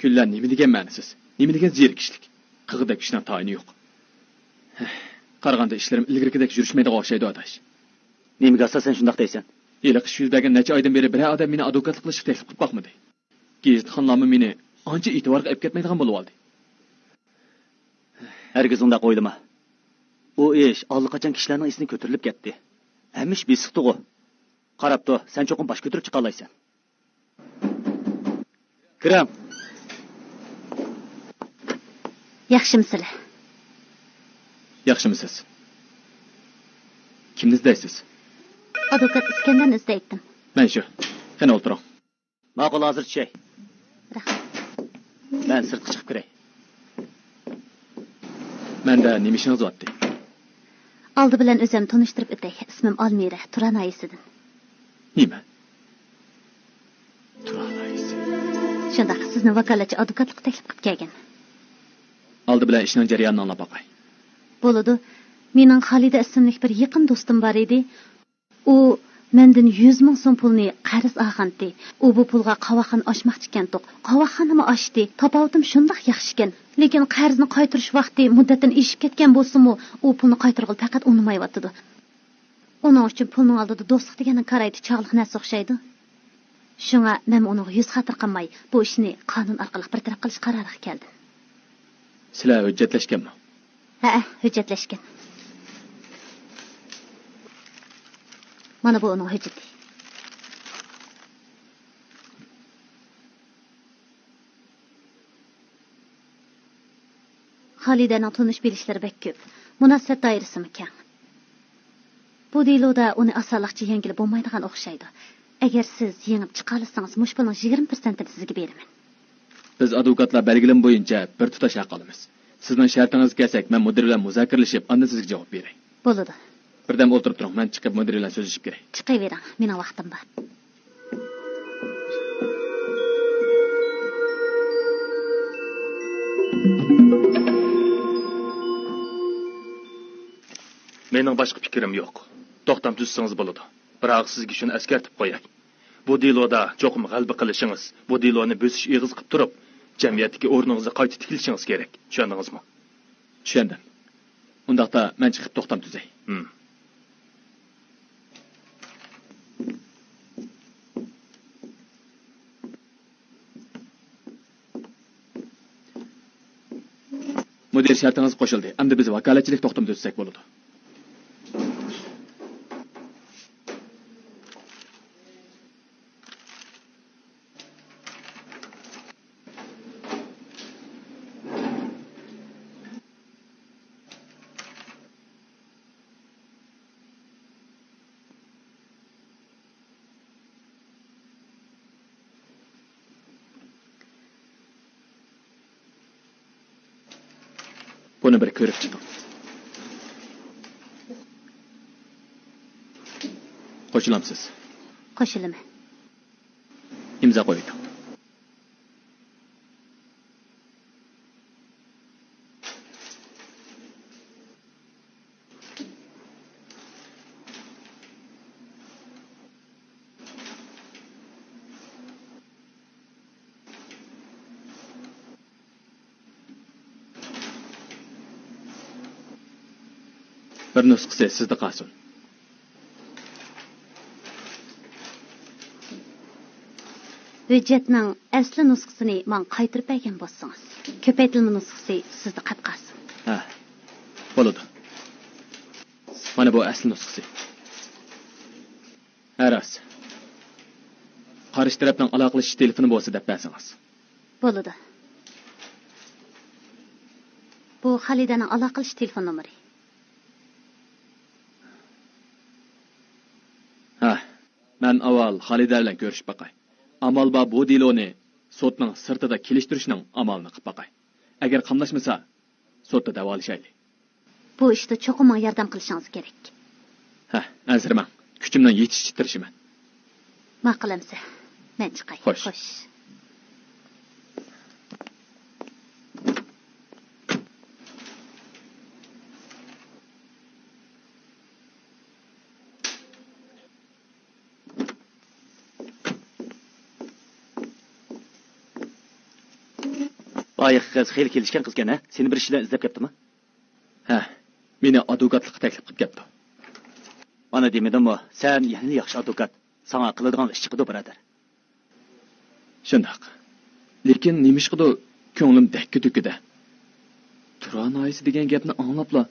كۈنلەر نېمە دېگەن مەنىسىز، نېمە دېگەن زېرىكىشلىك. قىغىدەك ئىشنىڭ تايىنى يوق. قارىغاندا ئىشلىرىم ئىلگىرىكىدەك يۈرۈشمەيدىغان ئوخشايدۇ، ئاداش. نېمىگە ئاساسەن شۇنداق دەيسەن؟ ھېلىقى ئىش يۈز بەرگەن نەچچە ئايدىن بېرى بىرەر ئادەم مېنى ئادۋوكاتلىق قىلىشقا تەكلىپ قىلىپ باقمىدى. گېزىتخانلارمۇ مېنى ئانچە ئېتىبارغا ئېلىپ كەتمەيدىغان بولۇۋالدى. ھەرگىز ئۇنداق ئويلىما. ئۇ ئىش ئاللىقاچان كىشىلەرنىڭ ئېسىدىن كۆتۈرۈلۈپ كەتتى. ھەممە ئىش بېسىقتىغۇ. قاراپ تۇر، سەن چوقۇم باش كۆتۈرۈپ چىقالايسەن. كىرىڭ. ياخشىمۇسىلەر؟ ياخشىمۇسىز؟ كىمنى ئىزدەيسىز؟ ئادۋوكات ئىسكەندەرنى ئىزدەيتتىم. مەن شۇ. قېنى ئولتۇرۇڭ. ماقۇل، ھازىر چۈشەي. رەھمەت. مەن سىرتقا چىقىپ كىرەي. مەندە نېمە ئىشىڭىز بارتى؟ ئالدى بىلەن ئۆزۈمنى تونۇشتۇرۇپ ئۆتەي. ئىسمىم ئالمىرە، تۇرا ناھىيەسىدىن. نېمە؟ تۇرا ناھىيەسى؟ شۇنداق، سىزنى ۋاكالەتچى ئادۋوكاتلىققا تەكلىپ قىلىپ كەلگەن. ئالدى بىلەن ئىشنىڭ جەريانىنى ئاڭلاپ باقاي. بولىدۇ. مېنىڭ خالىدە ئىسىملىك بىر يېقىن دوستۇم بار ئىدى. ئۇ مەندىن يۈز مىڭ سوم پۇلنى قەرز ئالغانتى. ئۇ بۇ پۇلغا قاۋاقخانا ئاچماقچىكەنتۇق. قاۋاقخانىمۇ ئاچتى. تاپاۋىتىم شۇنداق ياخشىكەن. لېكىن قەرزنى قايتۇرۇش ۋاقتى مۇددەتتىن ئېشىپ كەتكەن بولسىمۇ، ئۇ پۇلنى قايتۇرغىلى پەقەت ئۇنىمايۋاتىدۇ. ئۇنىڭ ئۈچۈن پۇلنىڭ ئالدىدا دوستلۇق دېگەننىڭ كارايتى چاغلىق نەرسە ئوخشايدۇ. شۇڭا مەنمۇ ئۇنىڭغا يۈز خاتىرە قىلماي، بۇ ئىشنى قانۇن ئارقىلىق بىر تەرەپ قىلىش قارارىغا كەلدىم. سىلەر ھۆججەتلەشكەنمۇ؟ ھەئە، ھۆججەتلەشكەن. مانا بۇ ئۇنىڭ ھۆججىتى. خالىدەنىڭ تونۇش بىلىشلىرى بەك كۆپ، مۇناسىۋەت دائىرىسىمۇ كەڭ. بۇ دېلودا ئۇنى ئاسانلىقچە يەڭگىلى بولمايدىغان ئوخشايدۇ. ئەگەر سىز يېڭىپ چىقالىسىڭىز، مۇشۇ پۇلنىڭ يىگىرمە پىرسەنتىنى سىزگە بېرىمەن. بىز ئادۋوكاتلار بەلگىلىمە بويىچە بىر تۇتاش ھەق ئالىمىز. سىزنىڭ شەرتىڭىزگە كەلسەك، مەن مۇدىر بىلەن مۇزاكىرىلىشىپ، ئاندىن سىزگە جاۋاب بېرەي. بولىدۇ. بىردەم ئولتۇرۇپ تۇرۇڭ، مەن چىقىپ مۇدىر بىلەن سۆزلىشىپ كىرەي. چىقىۋېرىڭ، مېنىڭ ۋاقتىم بار. مېنىڭ باشقا پىكرىم يوق. توختام تۈزسىڭىز بولىدۇ. بىراق سىزگە شۇنى ئەسكەرتىپ قوياي. بۇ دېلودا چوقۇم غەلىبە قىلىشىڭىز، بۇ دېلونى بۆسۈش ئېغىزى قىلىپ تۇرۇپ، جەمئىيەتتىكى ئورنىڭىزنى قايتا تىكلىشىڭىز كېرەك. چۈشەندىڭىزمۇ؟ چۈشەندىم. ئۇنداقتا مەن چىقىپ توختام تۈزەي. ھىم. مۇدىر شەرتىڭىز قوشۇلدى. ئەمدى بىز ۋاكالەتچىلىك توختىمى تۈزسەك بولىدۇ. بۇنى بىر كۆرۈپ چىقىڭ. قوشۇلامسىز؟ قوشۇلىمەن. ئىمزا قويۇۋېتىڭ. بىر نۇسخىسى سىزدە قالسۇن. ھۆججەتنىڭ ئەسلى نۇسخىسىنى ماڭا قايتۇرۇپ بەرگەن بولسىڭىز. كۆپەيتىلمە نۇسخىسى سىزدە قېلىپ قالسۇن. ھە، بولىدۇ. مانا بۇ ئەسلى نۇسخىسى. ھە، راست. قارشى تەرەپنىڭ ئالاقىلىشىش تېلېفونى بولسا دەپ بەرسىڭىز. بولىدۇ. بۇ خالىدەنىڭ ئالاقىلىشىش تېلېفون نومۇرى. ھە، مەن ئاۋۋال خالىدە بىلەن كۆرۈشۈپ باقاي. ئامال بار بۇ دېلونى سوتنىڭ سىرتىدا كېلىشتۈرۈشنىڭ ئامالىنى قىلىپ باقاي. ئەگەر قاملاشمىسا، سوتتا دەۋالىشايلى. بۇ ئىشتا چوقۇم ماڭا ياردەم قىلىشىڭىز كېرەك. ھە، ئەنسىرىمەڭ. كۈچۈمنىڭ يېتىشىچە تىرىشىمەن. ماقۇل ئەمىسە. مەن چىقاي. خوش. خوش. بايىقى قىز خېلى كېلىشكەن قىزكەن ھە؟ سېنى بىر ئىش بىلەن ئىزدەپ كەپتىما؟ ھە، مېنى ئادۋوكاتلىققا تەكلىپ قىلىپ كەپتۇ. مانا دېمىدىممۇ، سەن يەنىلا ياخشى ئادۋوكات. ساڭا قىلىدىغان ئىش چىقىدۇ، بۇرادەر. شۇنداق. لېكىن نېمىشقىدۇر كۆڭلۈم دەككە-دۈككىدە. تۇرا ناھىيەسى دېگەن گەپنى ئاڭلاپلا،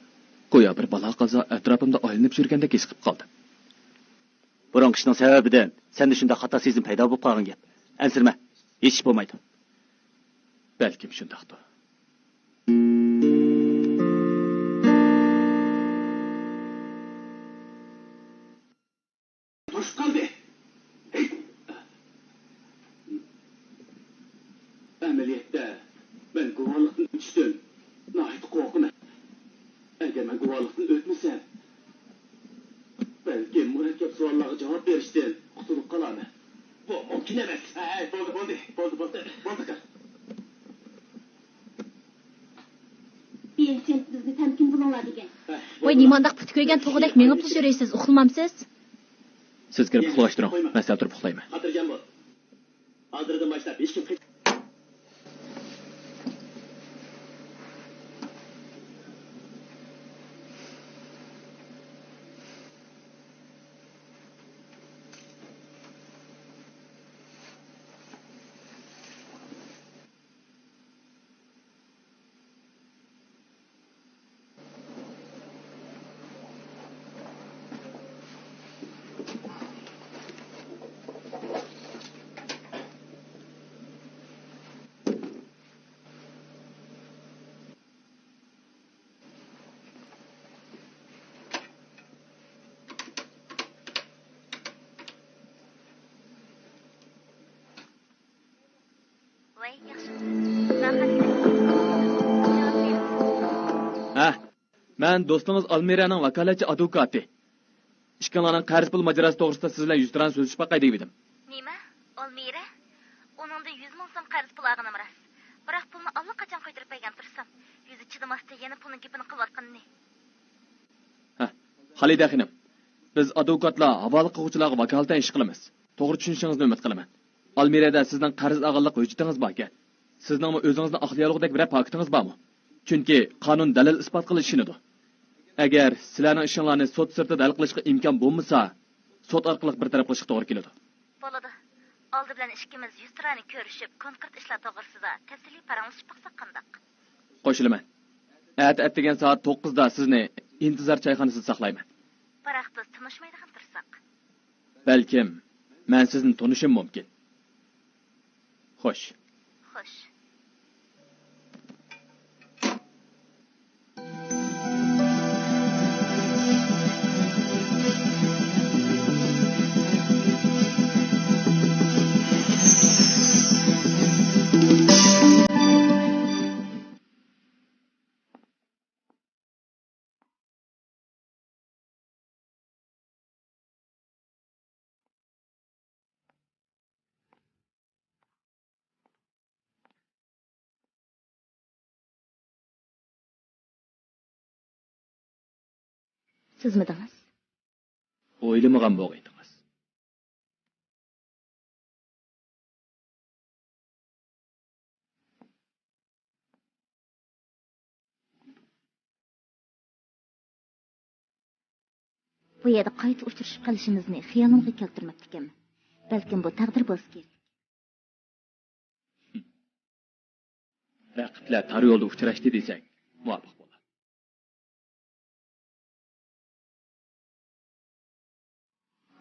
گويا بىر بالا-قازا ئەتراپىمدا ئايلىنىپ يۈرگەندەك ھېس قىلىپ قالدىم. بۇرۇنقى ئىشنىڭ سەۋەبىدىن سەندە شۇنداق خاتا سېزىم پەيدا بولۇپ قالغان گەپ. ئەنسىرىمە، ھېچ ئىش بولمايدۇ. بەلكىم شۇنداقتۇ. توشۇپ قالدى. ئەمەلىيەتتە، مەن گۇۋاھلىقتىن ئۆتۈشتىن ناھايىتى قورقىمەن. ئەگەر مەن گۇۋاھلىقتىن ئۆتمىسەم، بەلكىم مۇرەككەپ سوئاللارغا جاۋاب بېرىشتىن قۇتۇلۇپ قالارمەن. بۇ مۇمكىن ئەمەس. ھەي، بولدى، بولدى، بولدى، بولدى، بولدى. بىلسەم بىزنى تەمكىن بولۇڭلار دېگەن. ۋاي، نېمانداق پۇت كۆيگەن توخۇدەك مېڭىپلا يۈرىسىز، ئۇخلىمامسىز؟ سىز كىرىپ ئۇخلىغاچ تۇرۇڭ، مەن سەل تۇرۇپ ئۇخلايمەن. خاتىرجەم بول. ھازىردىن باشلاپ ھېچكىم قېچ- ۋاي، ياخشى. ھە، مەن دوستىڭىز ئالمىرەنىڭ ۋاكالەتچى ئادۋوكاتى. ئىككىڭلارنىڭ قەرز پۇل ماجىراسى توغرىسىدا سىز بىلەن يۈزتۇرانە سۆزلىشىپ باقاي دېگىۋىدىم. نېمە؟ ئالمىرە؟ ئۇنىڭدىن يۈز مىڭ سوم قەرز پۇل ئالغىنىم راست. بىراق پۇلنى ئاللىقاچان قايتۇرۇپ بەرگەن تۇرسام، يۈزى چىدىماستىن يەنە پۇلنىڭ گېپىنى قىلىۋاتقىنىنى. ھە، خالىدە خېنىم، بىز ئادۋوكاتلار ھاۋالە قىلغۇچىلارغا ۋاكالىتەن ئىش قىلىمىز. توغرا چۈشىنىشىڭىزنى ئۈمىد قىلىمەن. ئالمىرەدە سىزنىڭ قەرز ئالغانلىق ھۆججىتىڭىز باركەن. سىزنىڭمۇ ئۆزىڭىزنى ئاقلىيالىغۇدەك بىرەر پاكىتىڭىز بارمۇ؟ چۈنكى قانۇن دەلىل ئىسپات قىلىش ئىشىنىدۇ. ئەگەر سىلەرنىڭ ئىشىڭلارنى سوت سىرتىدا ھەل قىلىشقا ئىمكان بولمىسا، سوت ئارقىلىق بىر تەرەپ قىلىشقا توغرا كېلىدۇ. بولىدۇ. ئالدى بىلەن ئىككىمىز يۈزتۇرانە كۆرۈشۈپ، كونكرېت ئىشلار توغرىسىدا تەپسىلىي پاراڭلىشىپ باقساق قانداق؟ قوشۇلىمەن. ئەتە ئەتىگەن سائەت توققۇزدا سىزنى ئىنتىزار چايخانىسىدا ساقلايمەن. بىراق بىز تونۇشمايدىغان تۇرساق. بەلكىم، مەن سىزنى تونۇشۇم مۇمكىن. خوش. خوش. سىزمىدىڭىز؟ ئويلىمىغان بولغىيدىڭىز. بۇ يەردە قايتا ئۇچرىشىپ قېلىشىمىزنى خىيالىمغا كەلتۈرمەپتىكەنمەن. بەلكىم بۇ تەقدىر بولسا كېرەك. رەقىبلەر تار يولدا ئۇچراشتى دېسەك، مۇۋاپىق بولار.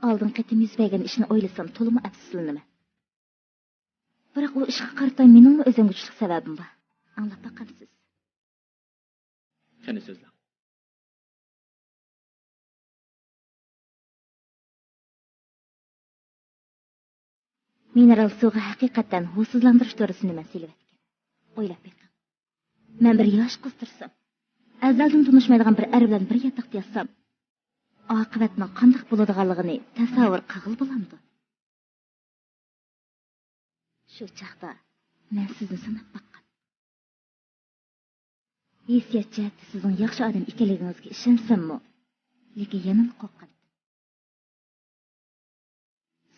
ئالدىنقى قېتىم يۈز بەرگەن ئىشنى ئويلىسام، تولىمۇ ئەپسۇسلىنىمەن. بىراق ئۇ ئىشقا قارىتا مېنىڭمۇ ئۆزۈمگە كۈچلۈك سەۋەبىم بار. ئاڭلاپ باقامسىز؟ قېنى سۆزلەڭ. مىنېرال سۇغا ھەقىقەتەن ھۇسسىزلاندۇرۇش دورىسىنى مەن سېلىۋەتكەن. ئويلاپ بېقىڭ. مەن بىر ياش قىز تۇرسام، ئەزەلدىن تونۇشمايدىغان بىر ئەر بىلەن بىر ياتاقتا ياتسام، ئاقىۋەتنىڭ قانداق بولىدىغانلىقىنى تەسەۋۋۇر قىلغىلى بولامدۇ؟ شۇ چاغدا مەن سىزنى سىناپ باققان. ھېسسىيات جەھەتتە سىزنىڭ ياخشى ئادەم ئىكەنلىكىڭىزگە ئىشەنسەممۇ، لېكىن يەنىلا قورقاتتىم.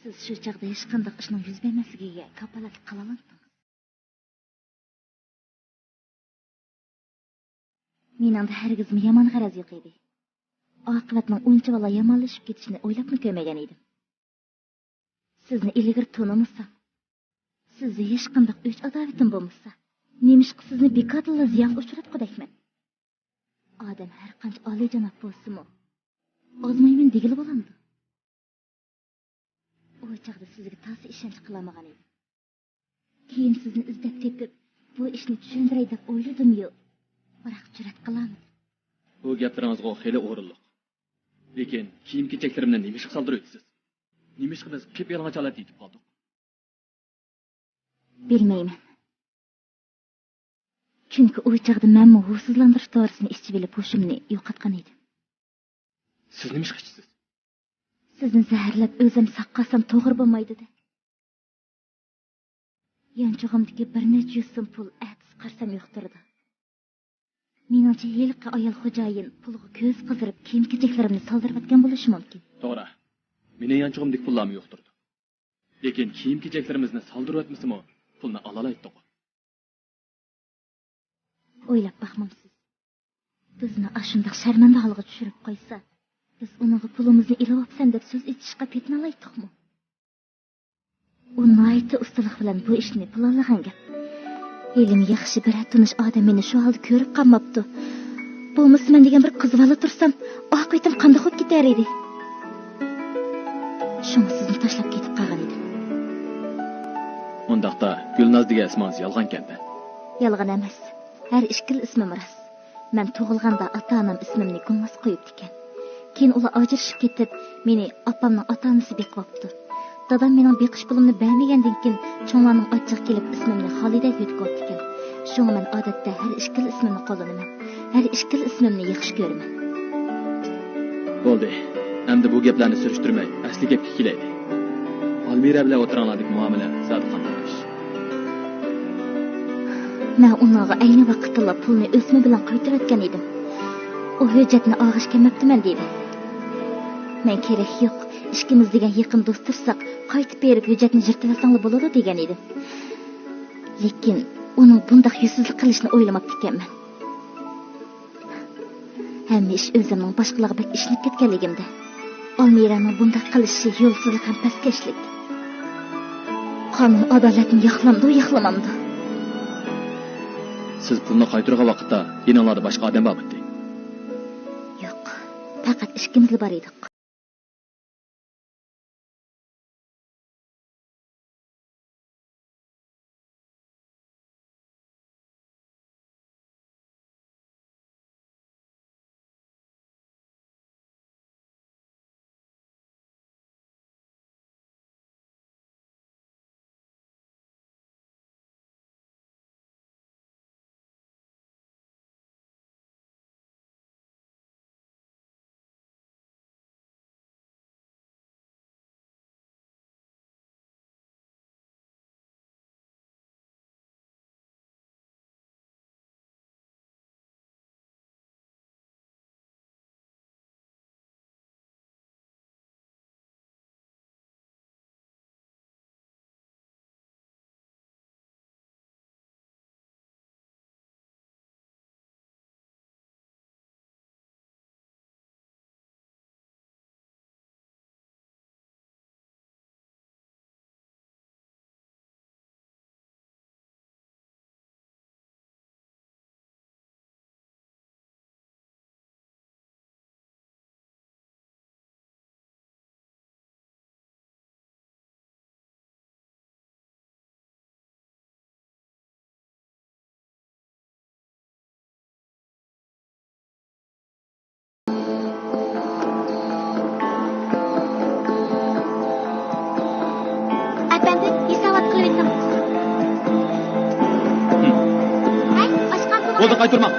سىز شۇ چاغدا ھېچقانداق ئىشنىڭ يۈز بەرمەسلىكىگە كاپالەتلىك قىلالامتىڭىز؟ مېنىڭدە ھەرگىزمۇ يامان غەرەز يوق ئىدى. ئاقىۋەتنىڭ ئۇنچىۋالا يامانلىشىپ كېتىشىنى ئويلاپمۇ كۆرمىگەن ئىدىم. سىزنى ئىلگىرى تونۇمىسام، سىزدە ھېچقانداق ئۆچ-ئاداۋىتىم بولمىسا، نېمىشقا سىزنى بىكاردىنلا زىيانغا ئۇچراتقۇدەكمەن؟ ئادەم ھەرقانچە ئالىيجاناب بولسىمۇ، ئازمايمەن دېگىلى بولامدۇ؟ ئۇ چاغدا سىزگە تازا ئىشەنچ قىلالمىغان ئىدىم. كېيىن سىزنى ئىزدەپ تېپىپ، بۇ ئىشنى چۈشەندۈرەي دەپ ئويلىدىممۇ، بىراق جۈرئەت قىلالمىدىم. بۇ گەپلىرىڭىزغۇ خېلى ئورۇنلۇق. لېكىن كىيىم-كېچەكلىرىمنى نېمىشقا سالدۇرۇۋېتىسىز؟ نېمىشقا بىز قىپيالىڭاچ ھالەتتە يېتىپ قالدۇق؟ بىلمەيمەن. چۈنكى ئۇ چاغدا مەنمۇ ھۇسسىزلاندۇرۇش دورىسىنى ئىچىۋېلىپ ھوشۇمنى يوقاتقان ئىدىم. سىز نېمىشقا ئىچىسىز؟ سىزنى زەھەرلەپ ئۆزۈم ساق قالسام توغرا بولمايدۇ-دە. يانچۇقۇمدىكى بىر نەچچە يۈز سوم پۇل ئەتىسى قارىسام يوق تۇرىدۇ. مېنىڭچە ھېلىقى ئايال خوجايىن پۇلغا كۆزى قىزىرىپ كىيىم-كېچەكلىرىمنى سالدۇرۇۋەتكەن بولۇشى مۇمكىن. توغرا. مېنىڭ يانچۇقۇمدىكى پۇللارمۇ يوق تۇرىدۇ. لېكىن كىيىم-كېچەكلىرىمىزنى سالدۇرۇۋەتمىسىمۇ، پۇلنى ئالالايتتۇق. ئويلاپ باقمامسىز؟ بىزنى ئاشۇنداق شەرمەندە ھالغا چۈشۈرۈپ قويسا، بىز ئۇنىڭغا پۇلىمىزنى ئېلىۋاپسەن دەپ سۆز ئېچىشقا پېتىنالايتتۇقمۇ؟ ئۇ ناھايىتى ئۇستىلىق بىلەن بۇ ئىشنى پىلانلىغان گەپ. ھېلىمۇ ياخشى بىرەر تونۇش ئادەم مېنى شۇ ھالدا كۆرۈپ قالماپتۇ. بولمىسا مەن دېگەن بىر قىز بالا تۇرسام، ئاقىۋىتىم قانداق بولۇپ كېتەر ئىدى؟ شۇڭا سىزنى تاشلاپ كېتىپ قالغان ئىدىم. ئۇنداقتا گۈلناز دېگەن ئىسمىڭىز يالغانكەن-دە؟ يالغان ئەمەس. ھەر ئىككىلا ئىسمىم راست. مەن تۇغۇلغاندا ئاتا-ئانام ئىسمىمنى گۇڭلاسقا قويۇپتىكەن. كېيىن ئۇلار ئاجرىشىپ كېتىپ، مېنى ئاپامنىڭ ئاتا-ئانىسى بېقىۋاپتۇ. دادام مېنىڭ بېقىش پۇلۇمنى بەرمىگەندىن كېيىن، چوڭلارنىڭ ئاچچىقى كېلىپ ئىسمىمنى خالىدەگە يۆتكىۋاپتىكەن. شۇڭا مەن ئادەتتە ھەر ئىككىلا ئىسمىمنى قوللىنىمەن. ھەر ئىككىلا ئىسمىمنى ياخشى كۆرىمەن. بولدى. ئەمدى بۇ گەپلەرنى سۈرۈشتۈرمەي، ئەسلى گەپكە كېلەيلى. ئالمىرا بىلەن ئوتتۇراڭلاردىكى مۇئامىلە زادى قانداق ئىش؟ مەن ئۇنىڭغا ئەينى ۋاقىتتىلا پۇلنى ئۆسمە بىلەن قايتۇرۇۋەتكەن ئىدىم. ئۇ ھۆججەتنى ئالغىلى كەلمەپتىمەن دېدى. مەن كېرەك يوق، ئىككىمىز دېگەن يېقىن دوست تۇرساق، قايتىپ بېرىپ ھۆججەتنى يىرتىۋەتسەڭلار بولىدۇ دېگەن ئىدىم. لېكىن ئۇنىڭ بۇنداق يۈزسىزلىك قىلىشىنى ئويلىماپتىكەنمەن. ھەممە ئىش ئۆزۈمنىڭ باشقىلارغا بەك ئىشىنىپ كەتكەنلىكىمدە. ئالمىرانىڭ بۇنداق قىلىشى يولسىزلىق ھەم پەسكەشلىك. قانۇن ئادالەتنى ياقلامدۇ، ياقلىمامدۇ؟ سىز پۇلنى قايتۇرغان ۋاقىتتا يېنىڭلاردا باشقا ئادەم بارمىدى؟ يوق، پەقەت ئىككىمىزلا بار ئىدۇق. ئەپەندىم، ھېسابات قىلىۋېتىڭ. ھەي، ئاشقان پۇلۇڭ. بولدى، قايتۇرماڭ.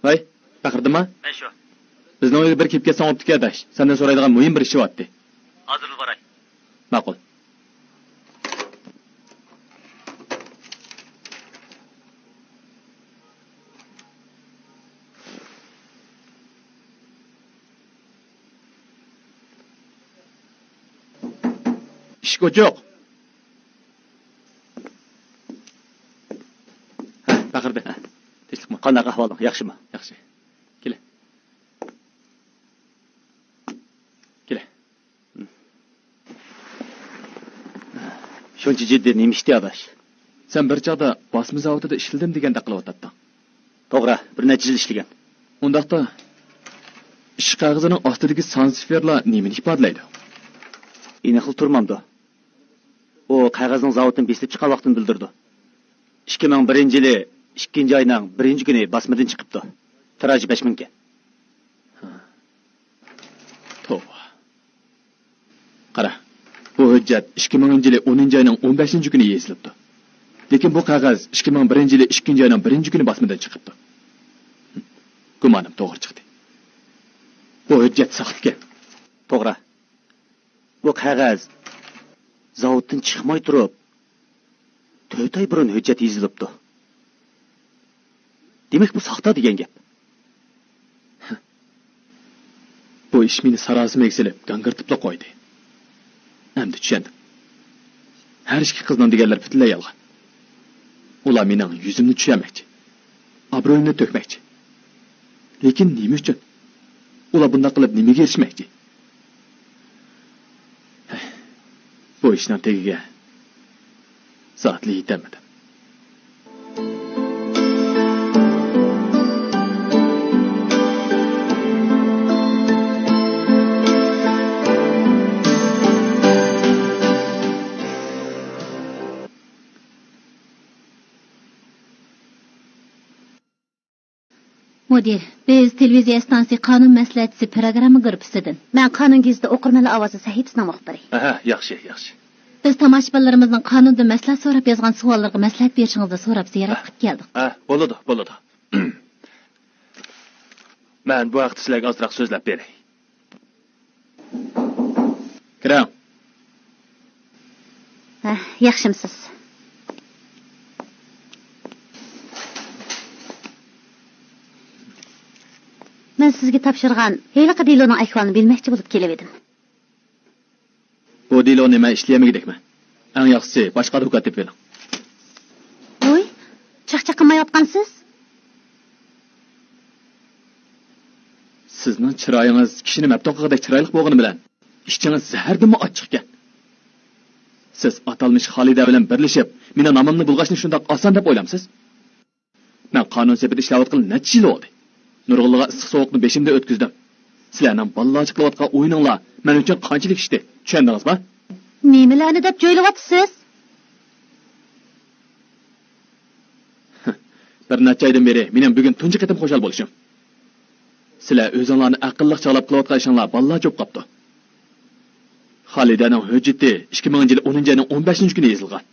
ۋەي، پەخرىدىنما؟ مەن شۇ. بىزنىڭ ئۆيگە بىر كېلىپ كەتسەڭ بوپتىكەن ئاداش. سەندىن سورايدىغان مۇھىم بىر ئىشى بارتتى. ھازىرلا باراي. ماقۇل. ئىشىك ئوچۇق. ھە، پەخرىدىن. ھە، تىنچلىقمۇ؟ قانداق ئەھۋالىڭ؟ ياخشىمۇ؟ ياخشى. كېلە. كېلە. شۇنچە جىددىي نېمە ئىشتى، ئاداش؟ سەن بىر چاغدا باسما زاۋۇتىدا ئىشلىدىم دېگەندەك قىلىۋاتاتتىڭ. توغرا، بىر نەچچە يىل ئىشلىگەن. ئۇنداقتا، ئىش قەغىزىنىڭ ئاستىدىكى سان سىفىرلار نېمىنى ئىپادىلەيدۇ؟ ئېنىقلا تۇرمامدۇ؟ ئۇ قەغەزنىڭ زاۋۇتتىن بېسىلىپ چىققان ۋاقتىنى بىلدۈرىدۇ. ئىككى مىڭ بىرىنچى يىلى ئىككىنچى ئاينىڭ بىرىنچى كۈنى باسمىدىن چىقىپتۇ. تىراژى بەش مىڭ ئىكەن. توۋا. قارا، بۇ ھۆججەت ئىككى مىڭىنچى يىلى ئونىنچى ئاينىڭ ئون بەشىنچى كۈنى يېزىلىپتۇ. لېكىن بۇ قەغەز ئىككى مىڭ بىرىنچى يىلى ئىككىنچى ئاينىڭ بىرىنچى كۈنى باسمىدىن چىقىپتۇ. گۇمانىم توغرا چىقتى. بۇ ھۆججەت ساختىكەن. توغرا. بۇ قەغەز زاۋۇتتىن چىقماي تۇرۇپ، تۆت ئاي بۇرۇن ھۆججەت يېزىلىپتۇ. دېمەك، بۇ ساختا دېگەن گەپ. بۇ ئىش مېنى ساراسىمىگە سېلىپ، گاڭگىرىتىپلا قويدى. ئەمدى چۈشەندىم. ھەر ئىككى قىزنىڭ دېگەنلىرى پۈتۈنلەي يالغان. ئۇلار مېنىڭ يۈزۈمنى چۈشۈرمەكچى، ئابرۇيۇمنى تۆكمەكچى. لېكىن نېمە ئۈچۈن؟ ئۇلار بۇنداق قىلىپ نېمىگە ئېرىشمەكچى؟ بۇ ئىشنىڭ تېگىگە زادىلا يېتەلمىدىم. مۇدىر، بىز تېلېۋىزىيە ئىستانسىسى قانۇن مەسلىھەتچىسى پىروگرامما گۇرۇپپىسىدىن. مەن قانۇن گېزىتى ئوقۇرمەنلەر ئاۋازى سەھىپىسىنىڭ مۇخبىرى. ئەھە، ياخشى، ياخشى. بىز تاماشىبىنلىرىمىزنىڭ قانۇندىن مەسلىھەت سوراپ يازغان سوئاللىرىغا مەسلىھەت بېرىشىڭىزنى سوراپ زىيارەت قىلىپ كەلدۇق. ئە، بولىدۇ، بولىدۇ. مەن بۇ ھەقتە سىلەرگە ئازراق سۆزلەپ بېرەي. كىرىڭ. ھە، ياخشىمسىز؟ مەن سىزگە تاپشۇرغان ھېلىقى دېلونىڭ ئەھۋالىنى بىلمەكچى بولۇپ كېلىۋىدىم. بۇ دېلونى مەن ئىشلىيەلمىگۈدەكمەن. ئەڭ ياخشىسى باشقا ئادۋوكات تېپىۋېلىڭ. ۋوي، چاقچاق قىلمايۋاتقانسىز؟ سىزنىڭ چىرايىڭىز كىشىنى مەپتۇن قىلغۇدەك چىرايلىق بولغىنى بىلەن، ئىچىڭىز زەھەردىنمۇ ئاچچىقكەن. سىز ئاتالمىش خالىدە بىلەن بىرلىشىپ، مېنىڭ نامىمنى بۇلغاشنى شۇنداق ئاسان دەپ ئويلامسىز؟ مەن قانۇن سېپىدە ئىشلەۋاتقىلى نەچچە يىل بولدى. نۇرغۇنلىغان ئىسسىق سوغۇقنى بېشىمدىن ئۆتكۈزدۈم. سىلەرنىڭ بالىلارچە قىلىۋاتقان ئويۇنۇڭلار مەن ئۈچۈن قانچىلىك ئىشتى، چۈشەندىڭىزما؟ نېمىلەرنى دەپ جۆيلۈۋاتىسىز؟ بىر نەچچە ئايدىن بېرى مېنىڭ بۈگۈن تۇنجى قېتىم خۇشال بولۇشۇم. سىلەر ئۆزۈڭلارنى ئەقىللىق چاغلاپ قىلىۋاتقان ئىشىڭلار بالىلارچە بولۇپ قاپتۇ. خالىدەنىڭ ھۆججىتى ئىككى مىڭىنچى يىلى ئونىنچى ئاينىڭ ئون بەشىنچى كۈنى يېزىلغان.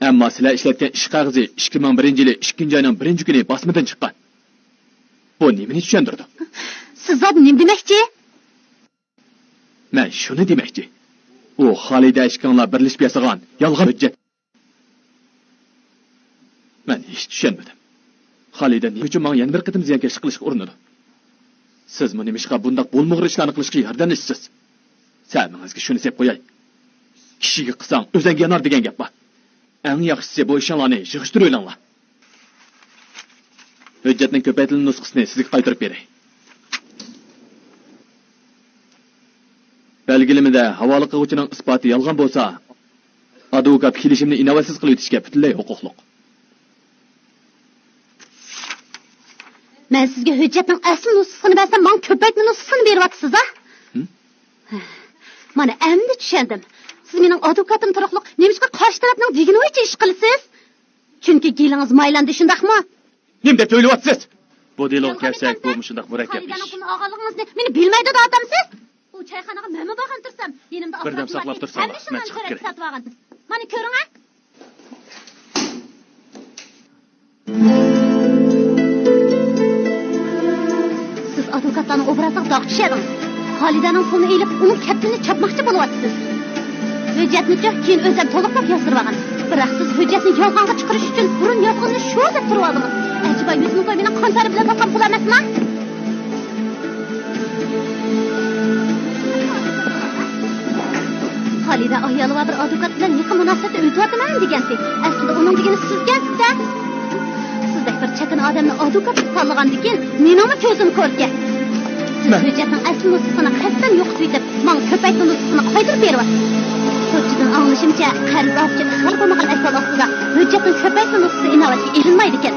ئەمما سىلەر ئىشلەتكەن ئىش قەغىزى ئىككى مىڭ بىرىنچى يىلى ئىككىنچى ئاينىڭ بىرىنچى كۈنى باسمىدىن چىققان. بۇ نېمىنى چۈشەندۈرىدۇ؟ سىز زادى نېمە دېمەكچى؟ مەن شۇنى دېمەكچى. ئۇ خالىدە ئىككىڭلار بىرلىشىپ ياسىغان يالغان ھۆججەت. مەن ھېچ چۈشەنمىدىم. خالىدە نېمە ئۈچۈن ماڭا يەنە بىر قېتىم زىيانكەشلىك قىلىشقا ئۇرۇنىدۇ؟ سىزمۇ نېمىشقا بۇنداق بولمىغۇر ئىشلارنى قىلىشقا ياردەملىشىسىز؟ سەمىڭىزگە شۇنى سېلىپ قوياي. كىشىگە قىلساڭ، ئۆزەڭگە يانار دېگەن گەپ بار. ئەڭ ياخشىسى بۇ ئىشىڭلارنى يىغىشتۇرۇۋېلىڭلار. ھۆججەتنىڭ كۆپەيتىلمە نۇسخىسىنى سىزگە قايتۇرۇپ بېرەي. بەلگىلىمىدە ھاۋالە قىلغۇچىنىڭ ئىسپاتى يالغان بولسا، ئادۋوكات كېلىشىمنى ئىناۋەتسىز قىلىۋېتىشكە پۈتۈنلەي ھوقۇقلۇق. مەن سىزگە ھۆججەتنىڭ ئەسلى نۇسخىسىنى بەرسەم، ماڭا كۆپەيتمە نۇسخىسىنى بېرىۋاتىسىز-ھە؟ ھىم؟ مانا ئەمدى چۈشەندىم. سىز مېنىڭ ئادۋوكاتىم تۇرۇقلۇق نېمىشقا قارشى تەرەپنىڭ دېگىنى بويىچە ئىش قىلىسىز؟ چۈنكى گېلىڭىز مايلاندى، شۇنداقمۇ؟ نېمە دەپ ئويلىۋاتىسىز؟ بۇ دېلوغا كەلسەك، بۇ مۇشۇنداق مۇرەككەپ ئىش. خالىدەنىڭ پۇلىنى ئالغانلىقىڭىزنى مېنى بىلمەيدۇ دەۋاتامسىز؟ ئۇ چايخانىغا مەنمۇ بارغان تۇرسام، يېنىمدا بىردەم ساقلاپ تۇرساڭلار، مەن چىقىپ كىرەي. ساتىۋالغان. مانا كۆرۈڭە. سىز ئادۋوكاتلارنىڭ ئوبرازىغا داغ چۈشۈرۈڭ. خالىدەنىڭ پۇلىنى ئېلىپ، ئۇنىڭ كەپتىنىنى چاپماقچى بولۇۋاتىسىز. ھۆججەتنىچۇ كېيىن ئۆزۈم تولۇقلاپ يازدۇرۇۋالغان. بىراق سىز ھۆججەتنى يالغانغا چىقىرىش ئۈچۈن بۇرۇن يازغىنىنى شۇ دەپ تۇرۇۋالدىڭىز. ئەجەبا يۈزمۇ كوي مېنىڭ قان تەرى بىلەن تاپقان پۇلۇم ئەمەسما؟ خالىدە ئايالى بار بىر ئادۋوكات بىلەن يېقىن مۇناسىۋەتتە ئۆتۈۋاتىمەن دېگەنتى. ئەسلىدە ئۇنىڭ دېگىنى سىزكەنسىز-دە. سىزدەك بىر چاكىنا ئادەمنى ئادۋوكات قىلىپ تاللىغاندىكىن مېنىڭمۇ كۆزۈم كوركەن. سىز ھۆججەتنىڭ ئەسلى نۇسخىسىنى قەستەن يوقىتىۋېتىپ، ماڭا كۆپەيتمە نۇسخىسىنى قايتۇرۇپ بېرىۋاتىسىز. سوتچىدىن ئاڭلىشىمچە، قەرزدارچە ئىقرار بولمىغان ئەھۋال ئاستىدا ھۆججەتنىڭ كۆپەيتمە نۇسخىسى ئىناۋەتكە ئېلىنمايدىكەن.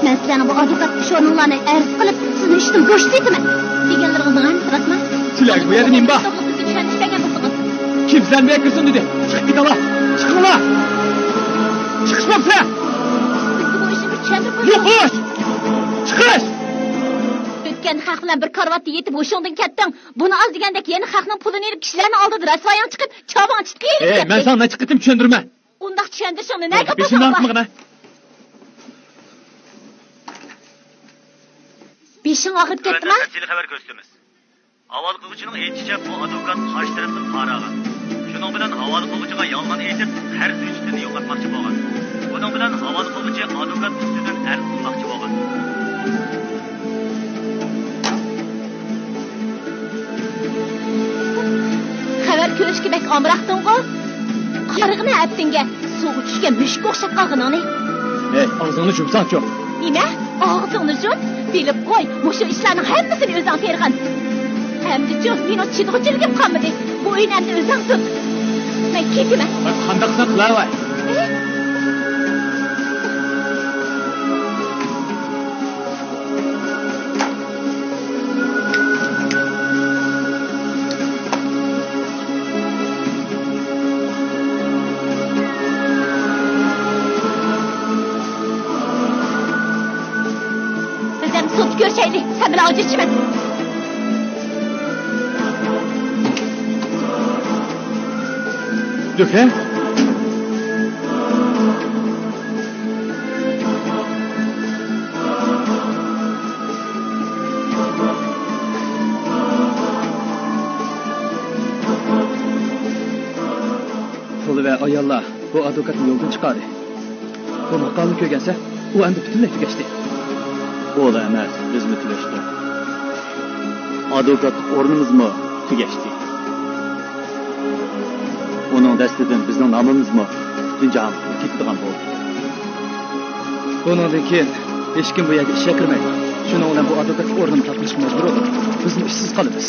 مەن سىلەرنىڭ بۇ ئادۋوكات ئىش ئورنۇڭلارنى ئەرز قىلىپ، سىزنى ئىشتىن بوشىتىۋېتىمەن. دېگەنلىرىڭىزنى ھەممىسى راستمۇ؟ سىلەرگە بۇ يەردە نېمە بار؟ توغرىلىقىنى چۈشەندۈرۈپ بەرگەن بولسىڭىز. كىم سىلەرنى بۇ يەرگە كىرسۇن دېدى؟ چىقىپ كېتىڭلار! چىقىڭلار! چىقىشمامسىلەر! بىزگە بۇ ئىشنى بىر چۈشەندۈرۈپ قويسىڭىز. يوقىش! چىقىش! ئۆتكەندە خەق بىلەن بىر كارىۋاتتا يېتىپ ھوشۇڭدىن كەتتىڭ. بۇنى ئاز دېگەندەك يەنە خەقنىڭ پۇلىنى ئېلىپ كىشىلەرنىڭ ئالدىدا رەسۋايىڭ چىقىپ، چاۋىڭ ئىتتىك ئېلىپ كەتتى. ئەي، مەن ساڭا نەچچە قېتىم چۈشەندۈرىمەن. ئۇنداق چۈشەندۈرۈشۈڭنى نەگە بېشىمنى ئاغرىتمىغىن. بېشىڭ ئاغرىپ كەتتىما؟ تەپسىلىي خەۋەر كۆرسىتىمىز. ھاۋالە قىلغۇچىنىڭ ئېيتىشىچە، بۇ ئادۋوكات قارشى تەرەپتىن پارا ئالغان. شۇنىڭ بىلەن ھاۋالە قىلغۇچىغا يالغان ئېيتىپ، قەرز ھۆججىتىنى يوقاتماقچى بولغان. بۇنىڭ بىلەن ھاۋالە قىلغۇچى ئادۋوكات ئۈستىدىن ئەرز قىلماقچى بولغان. خەۋەر كۆرۈشكە بەك ئامراقتىڭغۇ؟ قارىغىنە ئەپتىڭگە، سۇغا چۈشكەن مۈشۈككە ئوخشاپ قالغىنىڭنى. ھەي، ئاغزىڭنى يۇمساڭچۇ! نېمە؟ ئاغزىڭنى يۇم! بىلىپ قوي، مۇشۇ ئىشلارنىڭ ھەممىسىنى ئۆزۈڭ تېرىغان. ئەمدىچۇ مېنىڭ چىدىغۇچىلىكىم قالمىدى. بۇ ئۆينى ئەمدى ئۆزۈڭ تۇت. مەن كېتىمەن. قانداقسەن قىلاۋەر. بىز ئەمدى سوتتا كۆرۈشەيلى، سەن بىلەن ئاجرىشىمەن. زۆھرە؟ بولۇۋەر، ئاياللار بۇ ئادۋوكاتنى يولدىن چىقاردى. بۇ ماقالىنى كۆرگەنسەن، ئۇ ئەمدى پۈتۈنلەي تۈگەشتى. ئۇلا ئەمەس، بىزمۇ تۈگەشتۇق. ئادۋوكاتلىق ئورنىمىزمۇ تۈگەشتى. ئۇنىڭ دەستىدىن بىزنىڭ نامىمىزمۇ پۈتۈن جاھانغا كېتىدىغان بولدى. بۇنىڭدىن كېيىن ھېچكىم بۇ يەرگە ئىشقا كىرمەيدۇ. شۇنىڭ بىلەن بۇ ئادۋوكاتلىق ئورنىنى تارقىتىشقا مەجبۇر بولدۇق. بىزمۇ ئىشسىز قالىمىز.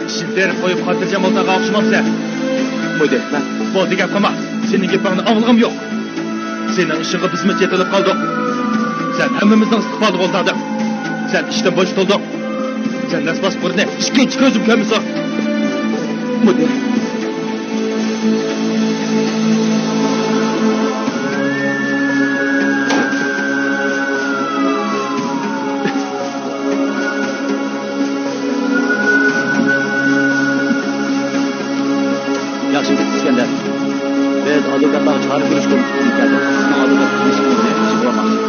ئىشىنى تېرىپ قويۇپ، خاتىرجەم ئولتۇرغان ئوخشىمامسەن؟ مۇدىر، مەن. بولدى، گەپ قىلما. سېنىڭ گېپىڭنى ئاڭلىغۇم يوق. سېنىڭ ئىشىڭغا بىزمۇ چېتىلىپ قالدۇق. سەن ھەممىمىزنىڭ ئىستىقبالىغا ئولتۇردۇڭ. سەن ئىشتىن بوشىتىلدىڭ. سەن نەس باسقۇرنى ئىككىنچى كۆزۈم كۆرمىسۇن. مۇدىر. ياخشى ئىسكەندەر. بىز ئادۋوكاتلارغا چارە كۆرۈشكە ئۈچۈن كەلدۇق. سىزنىڭ ئادۋوكات كۆرۈشكىڭىزنى ياخشى كۆرمەكچى.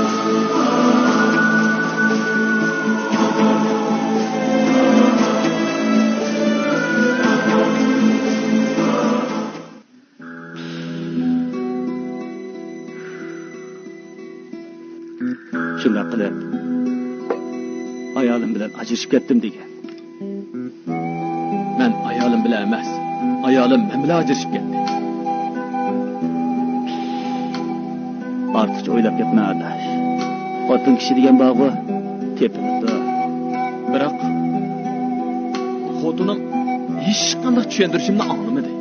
شۇنداق قىلىپ، ئايالىم بىلەن ئاجرىشىپ كەتتىم دېگەن. مەن ئايالىم بىلەن ئەمەس، ئايالىم مەن بىلەن ئاجرىشىپ كەتتى. ئارتۇقچە ئويلاپ كەتمە، ئاداش. خوتۇن كىشى دېگەن بارغۇ، تېپىلىدۇ. بىراق، خوتۇنۇم ھېچقانداق چۈشەندۈرۈشۈمنى ئاڭلىمىدى.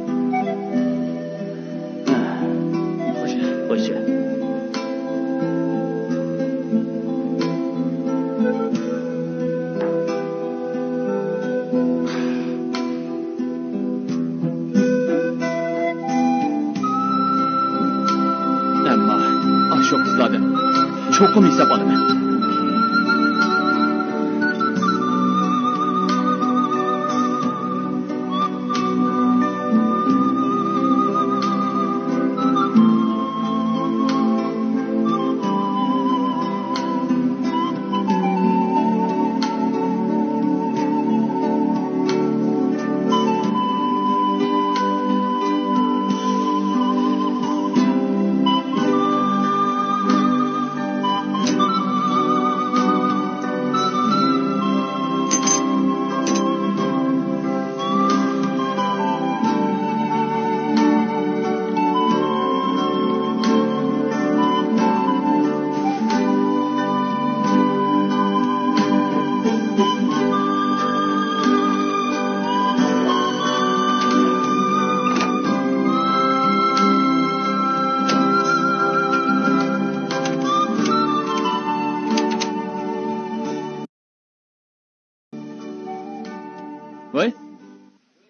خوش، خوش. ئەمما ئاشۇ قىزلاردىن چوقۇم ھېساب ئالىمەن.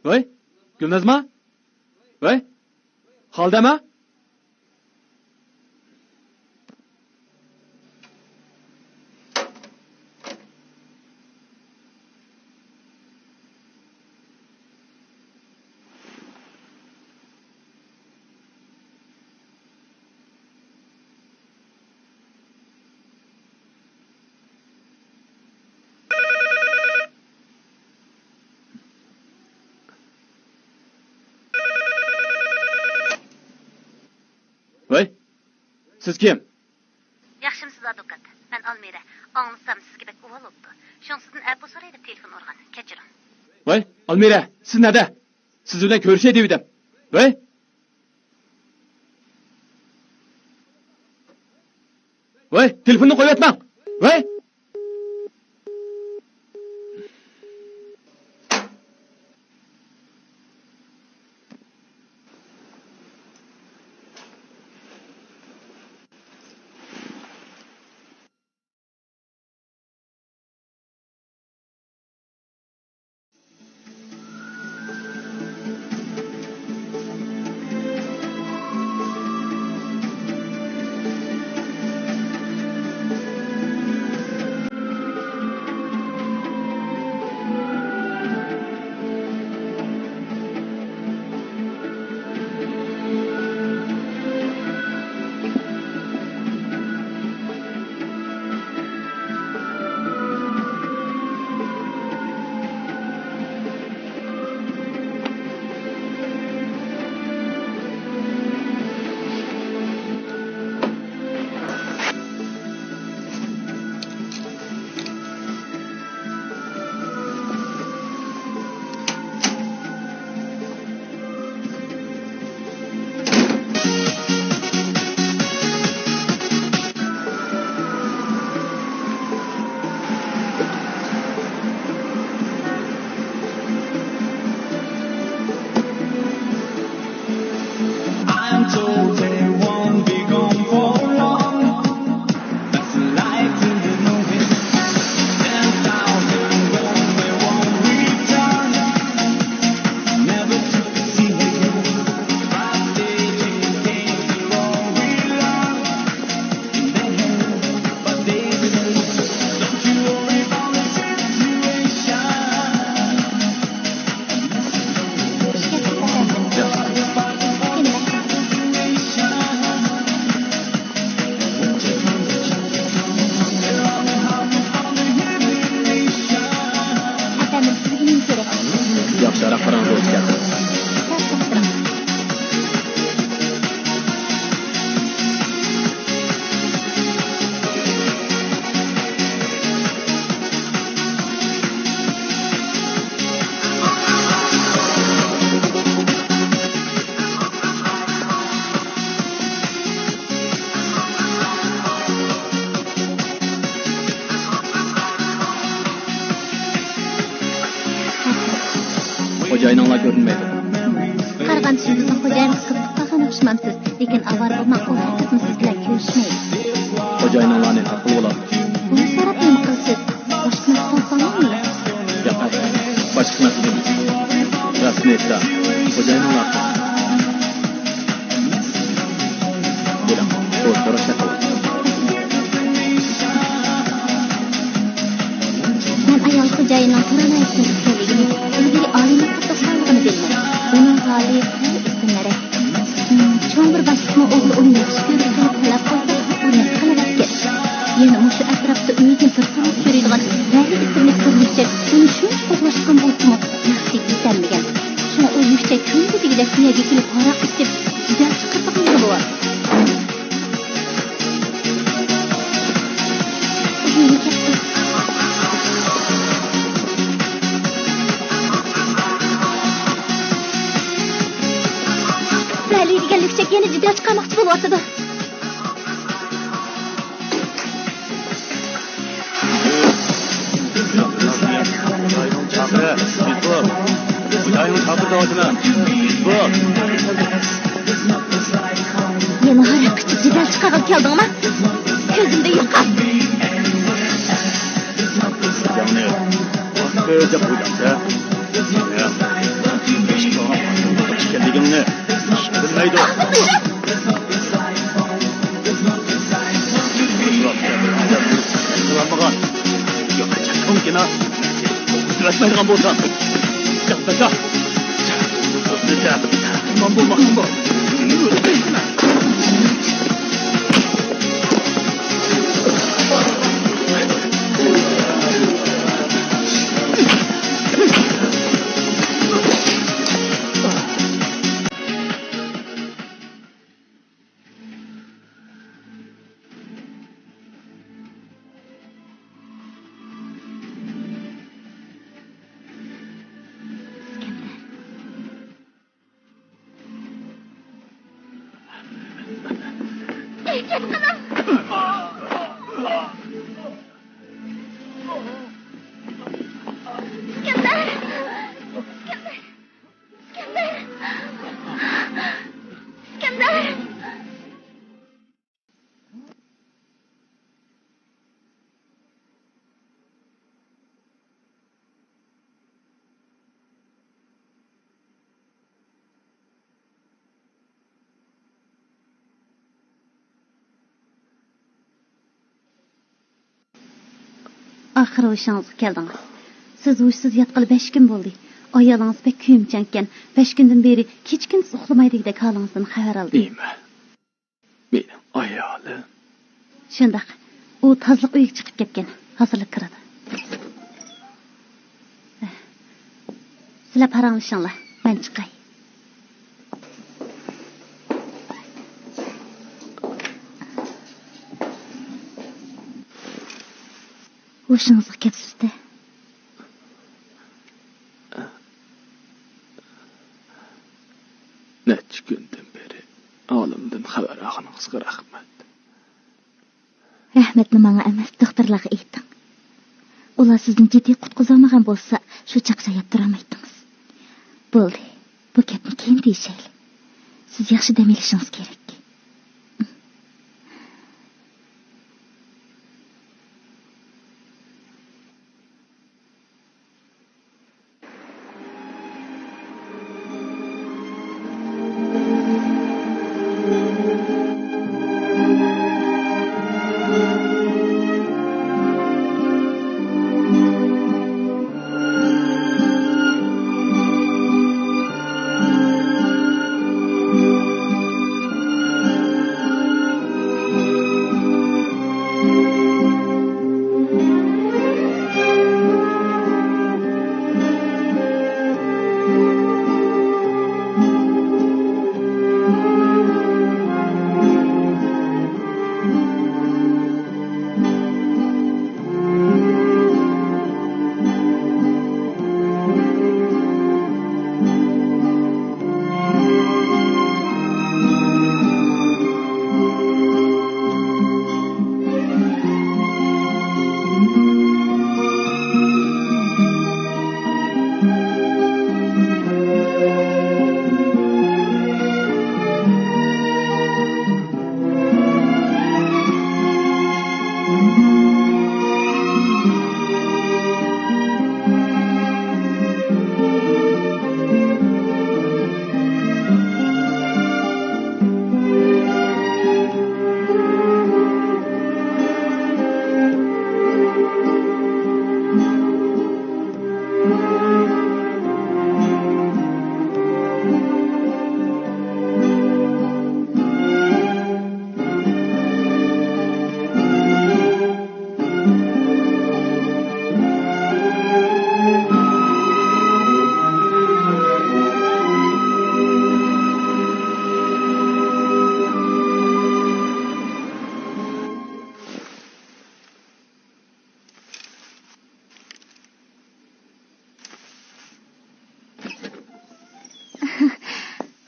ۋەي، گۈلنازما؟ ۋەي، خالىدەما؟ ۋەي، سىز كىم؟ ياخشىمسىز، ئادۋوكات؟ مەن ئالمىرە. ئاڭلىسام، سىزگە بەك ئۇۋال بوپتۇ. شۇڭا سىزدىن ئەپۇ سوراي دەپ تېلېفون ئۇرغان. كەچۈرۈڭ. ۋەي، ئالمىرە، سىز نەدە؟ سىز بىلەن كۆرۈشەي دېۋىدىم. ۋەي! ۋەي، تېلېفوننى قويۇۋەتمەڭ! ۋەي! I'm told they won't be gone for long. That's the light in the movie. Ten thousand gone, they won't return. Never to see you. But they didn't came to wrong we love. They have, but they didn't. Don't you worry about the situation. ئەپەندىم، سىزگە نېمە كېرەك؟ ياخشى، ھاراقلىرىڭىزنى ئىچىپ كەلسىڭىز. خوجايىنىڭلار كۆرۈنمەيدۇ. قارىغان چېغىڭىزدا خوجايىنىڭىز قىزىقىپ قالغان ئوخشىمامسىز؟ لېكىن ئاۋارە بولماڭ، ئۇ ھەرگىزمۇ سىز بىلەن كۆرۈشمەيدۇ. خوجايىنىڭلارنى تاپقىلى بولامدۇ؟ بۇنى سوراپ نېمە قىلىسىز؟ باشقا مەسىلە بولمامدۇ؟ ياق، باشقا مەسىلە ئەمەس. راستىنى ئېيتسا، خوجايىنىڭلار قىزىق. بولۇڭ، بۇ سوراشلار قىلىڭ. مەن ئايال خوجايىننىڭ تۇرالمايۋاتقان ئىكەنلىكىنى، ئىلگىرى ئالىيمەكتەپتە ئوقۇغانلىقىنى بىلىمەن. ئۇنىڭ ھالى خېلى ئېسىلمىرەك. چوڭ بىر باشلىقنىڭ ئوغلى ئۇنى ياخشى كۆرۈپ قېلىپ تەلەپ قىلسا، ئۇ رەت قىلىۋەتكەن. يەنە مۇشۇ ئەتراپتا ئۆيىدىن بىر تاماق كۆرىدىغان ھەرە ئېسىملىك قىز يۈكچەك ئۇنى شۇنچە قوغلاشقان بولسىمۇ، نەقىشىگە يېتەلمىگەن. شۇڭا ئۇ يۈكچەك كۈندە دېگۈدەك بۇ يەرگە كېلىپ ھاراق ئىچىپ، جېدەل چىقىرىدىغان بولۇۋاتىدۇ. بەلى دېگەن يۈكچەك يەنە جېدەل چىقارماقچى بولۇۋاتىدۇ. يەنە ھاراق ئىچىپ جېدەل چىقارغىلى كەلدىڭما؟ كۆزۈمدە يوقال. جاڭنى ئاستىجاق ئويلاڭ-دە. بىلمەيدۇ. قىلالمىغان. ئۆتمەيدىغان بولسام. مەن بولماقچىمۇ؟ ئاخىرى ھوشىڭىزغا كەلدىڭىز. سىز ھوشسىز ياتقىلى بەش كۈن بولدى. ئايالىڭىز بەك كۆيۈمچانكەن. بەش كۈندىن بېرى كېچە-كۈندۈز ئۇخلىمايدىغۇدەك ھالىڭىزدىن خەۋەر ئالدى. نېمە؟ مېنىڭ ئايالىم. شۇنداق. ئۇ تازىلىق ئۆيىگە چىقىپ كەتكەن. ھازىرلا كىرىدۇ. سىلەر پاراڭلىشىڭلار. مەن چىقاي. ھوشىڭىزغا كەپسىز-دە. نەچچە كۈندىن بېرى ھالىمدىن خەۋەر ئالغىنىڭىزغا رەھمەت. رەھمەتنى ماڭا ئەمەس، دوختۇرلارغا ئېيتىڭ. ئۇلار سىزنى جىددىي قۇتقۇزالمىغان بولسا، شۇ چاغقىچە ياتتۇرالمايتتىڭىز. بولدى، بۇ گەپنى كېيىن دېيىشەيلى. سىز ياخشى دەم ئېلىشىڭىز كېرەك.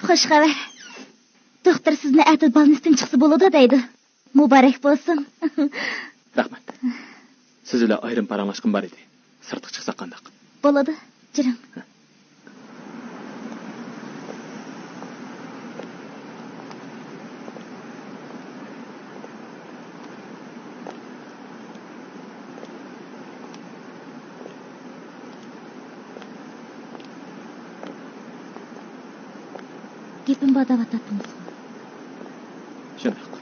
خوش خەۋەر. دوختۇر سىزنى ئەتە بالنىستىن چىقسا بولىدۇ دەيدۇ. مۇبارەك بولسۇن. رەھمەت. سىز بىلەن ئايرىم پاراڭلاشقۇم بار ئىدى. سىرتقا چىقساق قانداق؟ بولىدۇ. جۈرۈڭ. گېپىم بار دەۋاتاتتىڭىزغۇ؟ شۇنداق.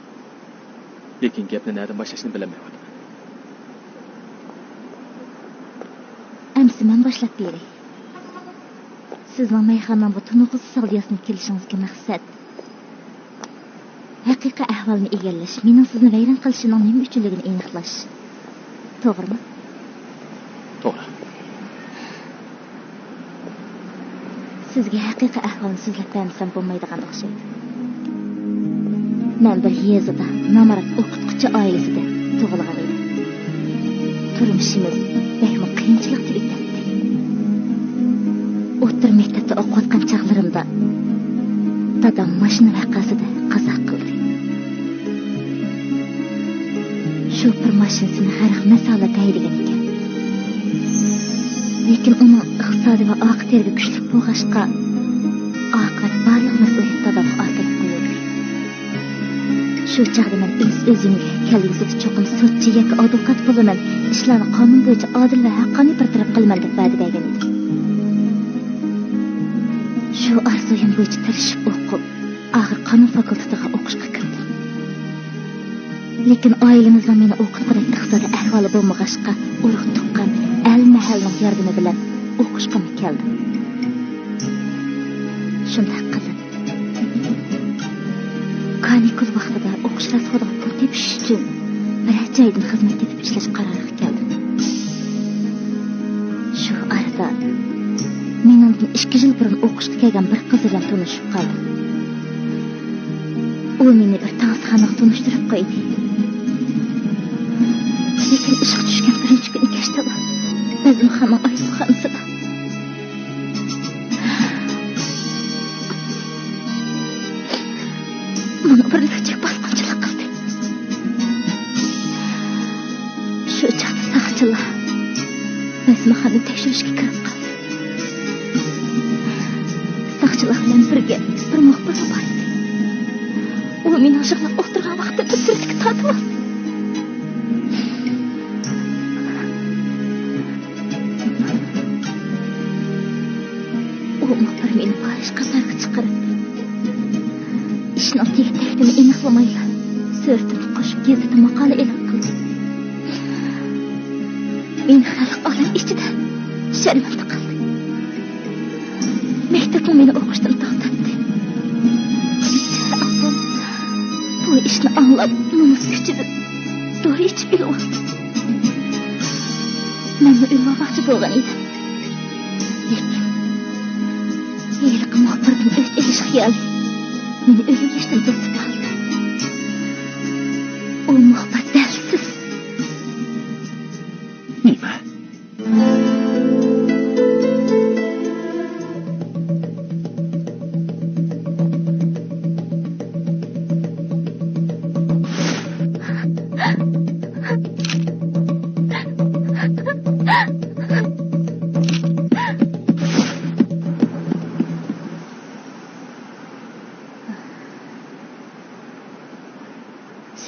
لېكىن گەپنى نەدىن باشلاشنى بىلەلمەيۋاتىمەن. ئەمسە مەن باشلاپ بېرەي. سىزنىڭ مەيخانىنىڭ بۇ تونۇغۇسى ساغدىياسىنى كېلىشىڭىزدىكى مەقسەت، ھەقىقىي ئەھۋالنى ئىگىلەش، مېنىڭ سىزنى ۋەيران قىلىشىمنىڭ نېمە ئۈچۈنلۈكىنى ئېنىقلاش. توغرىمۇ؟ توغرا. سىزگە ھەقىقىي ئەھۋالنى سۆزلەپ بەرمىسەم بولمايدىغان ئوخشايدۇ. مەن بىر يېزىدا نامرات ئوقۇتقۇچى ئائىلىسىدە تۇغۇلغان ئىدىم. تۇرمۇشىمىز بەكمۇ قىيىنچىلىقتا ئۆتەتتى. ئوتتۇرا مەكتەپتە ئوقۇۋاتقان چاغلىرىمدا دادام ماشىنا ۋەقەسىدە قازا قىلدى. شوپۇر ماشىنىسىنى غەرق مەسە ھالەتتە ھەيدىگەن ئىكەن. لېكىن ئۇنىڭ ئىقتىسادى ۋە ئارقا تىرىكى كۈچلۈك بولغاچقا، ئاقىۋەت بارلىق مەسئۇلىيەتنى دادامغا ئارتىۋېتىپ قويۇۋەتتى. شۇ چاغدا مەن ئۆز-ئۆزۈمگە، كەلگۈسىدە چوقۇم سوتچى ياكى ئادۋوكات بولىمەن، ئىشلارنى قانۇن بويىچە ئادىل ۋە ھەققانىي بىر تەرەپ قىلىمەن دەپ ۋەدە بەرگەن ئىدىم. شۇ ئارزۇيۇم بويىچە تىرىشىپ ئوقۇپ، ئاخىر قانۇن فاكۇلتېتىغا ئوقۇشقا كىردىم. لېكىن ئائىلىمىزنىڭ مېنى ئوقۇتقۇدەك ئىقتىسادىي ئەھۋالى بولمىغاچقا، ئۇرۇق-تۇغقان، ئەل-مەھەللىنىڭ ياردىمى بىلەن ئوقۇشقىمۇ كەلدىم. شۇنداق قىلىپ، كانىكۇل ۋاقتىدا ئوقۇش راسخوتىغا پۇل تېپىش ئۈچۈن بىرەر جايدىن خىزمەت تېپىپ ئىشلەش قارارىغا كەلدىم. شۇ ئارىدا مېنىڭدىن ئىككى يىل بۇرۇن ئوقۇشقا كەلگەن بىر قىز بىلەن تونۇشۇپ قالدىم. ئۇ مېنى بىر تانسىخانىغا تونۇشتۇرۇپ قويدى. لېكىن ئىشقا چۈشكەن بىرىنچى كۈنى كەچتىلا بەزمىخانىنىڭ ئايسىخانىسىدا مانا بىر لۈكچەك باسقۇنچىلىق قىلدى. شۇ چاغدا ساقچىلار بەزمىخانىنى تەكشۈرۈشكە كىرىپ قالدى. ساقچىلار بىلەن بىرگە بىر مۇخبىرمۇ بار ئىدى. ئۇ مېنىڭ يىغلاپ ئولتۇرغان ۋاقتىمدا سۈرەتكە تارتىۋالدى. ئۇ مۇخبىر مېنى پارىژ قاتارغا چىقىرىپ، ئىشنىڭ تېگى-تەكتىنى ئېنىقلىمايلا، سۈرىتىمنى قوشۇپ، گېزىتتە ماقالە ئېلان قىلدى. مېنى خەلق ئالەم ئىچىدە شەرمەندە قىلدى. مەكتەپمۇ مېنى ئوقۇشتىن توختاتتى. ئاپام بۇ ئىشنى ئاڭلاپ، نومۇس كۈچىدىن دورا ئىچىپ ئۆلۈۋالدى. مەنمۇ ئۆلۈۋالماقچى بولغان ئىدىم. لېكىن ھېلىقى مۇخبىردىن ئۆچ ئېلىش خىيالى مېنى ئۆلۈم يېشىدىن توسۇپ قالدى. ئۇ مۇخبىر دەلسىز. نېمە؟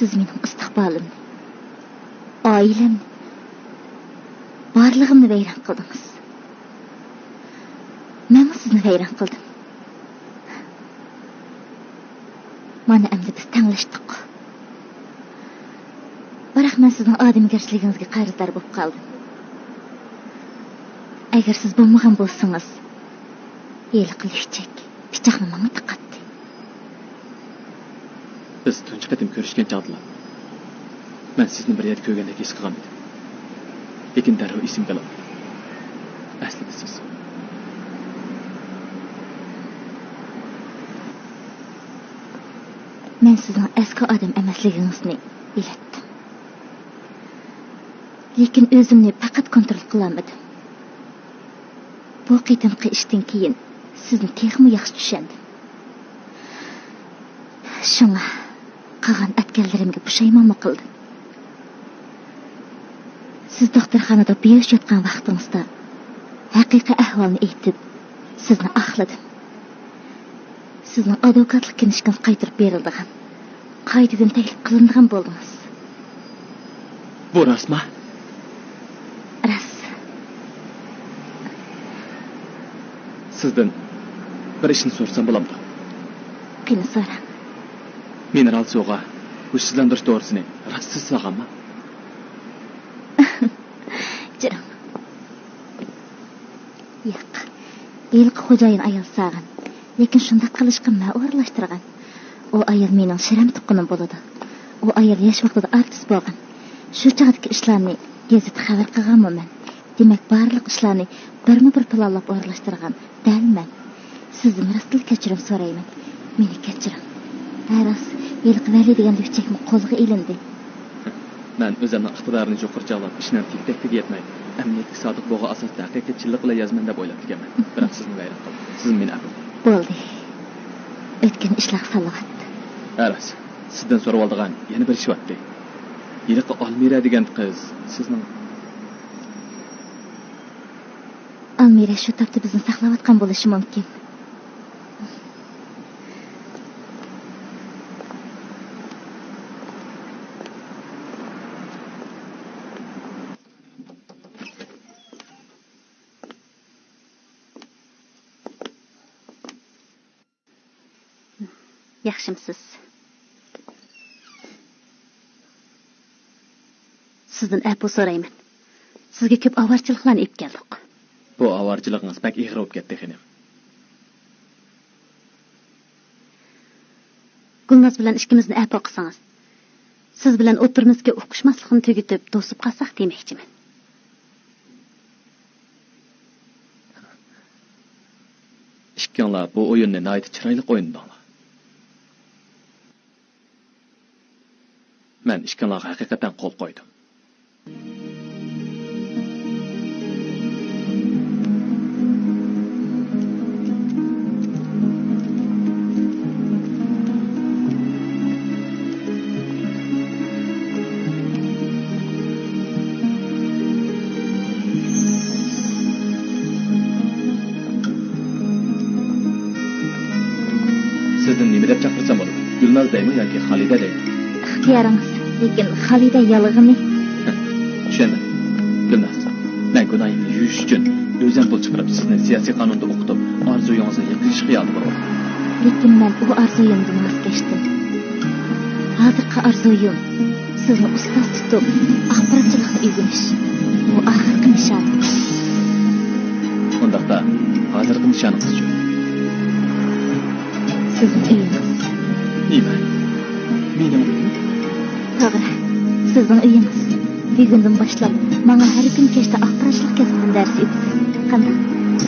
سىز مېنىڭ ئىستىقبالىمنى، ئائىلەمنى، بارلىقىمنى ۋەيران قىلدىڭىز. مەنمۇ سىزنى ۋەيران قىلدىم. مانا ئەمدى بىز تەڭلەشتۇق. بىراق مەن سىزنىڭ ئادەمگەرچىلىكىڭىزگە قەرزدار بولۇپ قالدىم. ئەگەر سىز بولمىغان بولسىڭىز، ھېلىقى لۈكچەك پىچاقنى ماڭا تىقاتتى. بىز تۇنجى قېتىم كۆرۈشكەن چاغدىلا، مەن سىزنى بىر يەردە كۆرگەندەك ھېس قىلغان ئىدىم. لېكىن دەررۇ ئېسىمگە ئالالمىدىم. ئەسلىدە سىز. مەن سىزنىڭ ئەسكى ئادەم ئەمەسلىكىڭىزنى بىلەتتىم. لېكىن ئۆزۈمنى پەقەت كونترول قىلالمىدىم. بۇ قېتىمقى ئىشتىن كېيىن سىزنى تېخىمۇ ياخشى چۈشەندىم. شۇڭا قىلغان ئەتكەنلىرىمگە پۇشايمانمۇ قىلدىم. سىز دوختۇرخانىدا بىھوش ياتقان ۋاقتىڭىزدا ھەقىقىي ئەھۋالنى ئېيتىپ، سىزنى ئاقلىدىم. سىزنىڭ ئادۋوكاتلىق كىنىشكىڭىز قايتۇرۇپ بېرىلىدىغان، قايتىدىن تەكلىپ قىلىنىدىغان بولدىڭىز. بۇ راستما؟ راست. سىزدىن بىر ئىشنى سورىسام بولامدۇ؟ سېنى سوراڭ. مىنېرال سۇغا ھوشسىزلاندۇرۇش دورىسىنى راست سىز سالغانما؟ جېرىڭ. ياق. ھېلىقى خوجايىن ئايال سالغان. لېكىن شۇنداق قىلىشقا مەن ئورۇنلاشتۇرغان. ئۇ ئايال مېنىڭ شىرەم تۇغقىنىم بولىدۇ. ئۇ ئايال ياش ۋاقتىدا ئارتىس بولغان. شۇ چاغدىكى ئىشلارنى گېزىتتە خەۋەر قىلغانمۇ مەن. دېمەك، بارلىق ئىشلارنى بىرمۇ بىر پىلانلاپ ئورۇنلاشتۇرغان دەل مەن. سىزدىن راستتىنلا كەچۈرۈم سورايمەن. مېنى كەچۈرۈڭ. ھە راست، ھېلىقى ۋەلى دېگەن لۈكچەكمۇ قولغا ئېلىندى. مەن ئۆزۈمنىڭ ئىقتىدارىنى يۇقىرى چاغلاپ، ئىشنىڭ تېگى-تەكتىگە يەتمەي، ئەمەلىيەتكە سادىق بولغان ئاساستا ھەقىقىي چىنلىق بىلەن يازىمەن دەپ ئويلاپتىكەنمەن. بىراق سىزنى ۋەيران قىلدىم. سىزمۇ مېنى ئەپۇ قىلىڭ. بولدى. ئۆتكەن ئىشلارغا سالىۋەت. ھە راست، سىزدىن سوراۋالىدىغان يەنە بىر ئىش بارتتى. ھېلىقى ئالمىرە دېگەن قىز سىزنىڭ. ئالمىرە شۇ تاپتا بىزنى ساقلاۋاتقان بولۇشى مۇمكىن. ياخشىمسىز؟ سىزدىن ئەپۇ سورايمەن. سىزگە كۆپ ئاۋارىچىلىقلارنى ئېلىپ كەلدۇق. بۇ ئاۋارىچىلىقىڭىز بەك ئېغىر بولۇپ كەتتى، خېنىم. گۈلناز بىلەن ئىككىمىزنى ئەپۇ قىلسىڭىز. سىز بىلەن ئوتتۇرىمىزدىكى ئۇقۇشماسلىقنى تۈگىتىپ، دوستلۇق قالساق دېمەكچىمەن. ئىككىڭلار بۇ ئويۇننى ناھايىتى چىرايلىق ئوينىدىڭلار. مەن ئىككىڭلارغا ھەقىقەتەن قول قويدۇم. سىزنى نېمە دەپ چاقىرسام بولىدۇ؟ گۈلناز دەيمۇ ياكى خالىدە دەيمۇ؟ ئىختىيارىڭىز، لېكىن خالىدە ياللىغىنى. چۈشەندىم. گۈلناز، مەن گۇناھىمنى يۇيۇش ئۈچۈن ئۆزۈم پۇل چىقىرىپ، سىزنى سىياسىي قانۇندا ئوقۇتۇپ، ئارزۇيىڭىزنى يېقىنلىشىش خىيالىدا بولغان. لېكىن مەن ئۇ ئارزۇيۇمدىن ۋاز كەچتىم. ھازىرقى ئارزۇيۇم سىزنى ئۇستاز تۇتۇپ، ئاخباراتچىلىقنى ئۆگىنىش. بۇ ئاخىرقى نىشانىم. ئۇنداقتا، ھازىرقى نىشانىڭىزچۇ؟ سىزنىڭ ئۆيىڭىز. نېمە؟ مېنىڭ ئۆيۈم؟ توغرا، سىزنىڭ ئۆيىڭىز. بۈگۈندىن باشلاپ ماڭا ھەر كۈنى كەچتە ئاخباراتچىلىق كەسپىدىن دەرس ئۆتىسىز. قانداق؟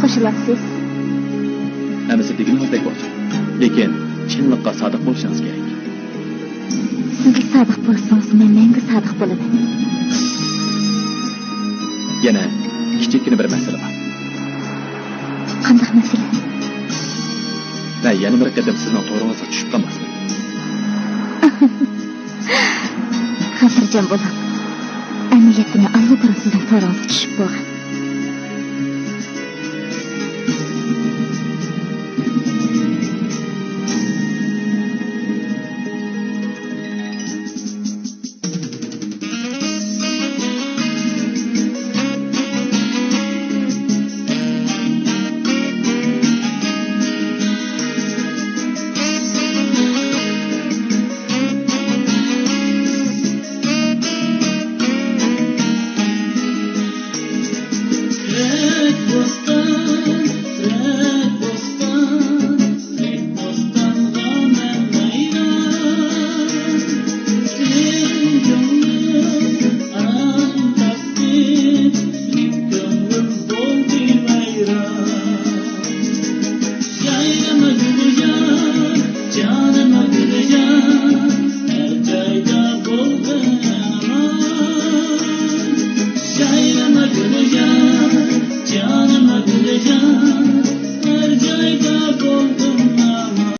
قوشۇلارسىز؟ ھەممىسى دېگىنىڭىزدەك بولسۇن. لېكىن چىنلىققا سادىق بولۇشىڭىز كېرەك. سىزلا سادىق بولسىڭىز، مەن مەڭگۈ سادىق بولىمەن. يەنە كىچىككىنە بىر مەسىلە بار. قانداق مەسىلە؟ مەن يەنە بىر قېتىم سىزنىڭ تورىڭىزغا چۈشۈپ قالماسمەن. خاتىرجەم بولۇڭ. ئەمەلىيەتتە مەن ئاللىبۇرۇن سىزنىڭ تورىڭىزغا چۈشۈپ بولغان.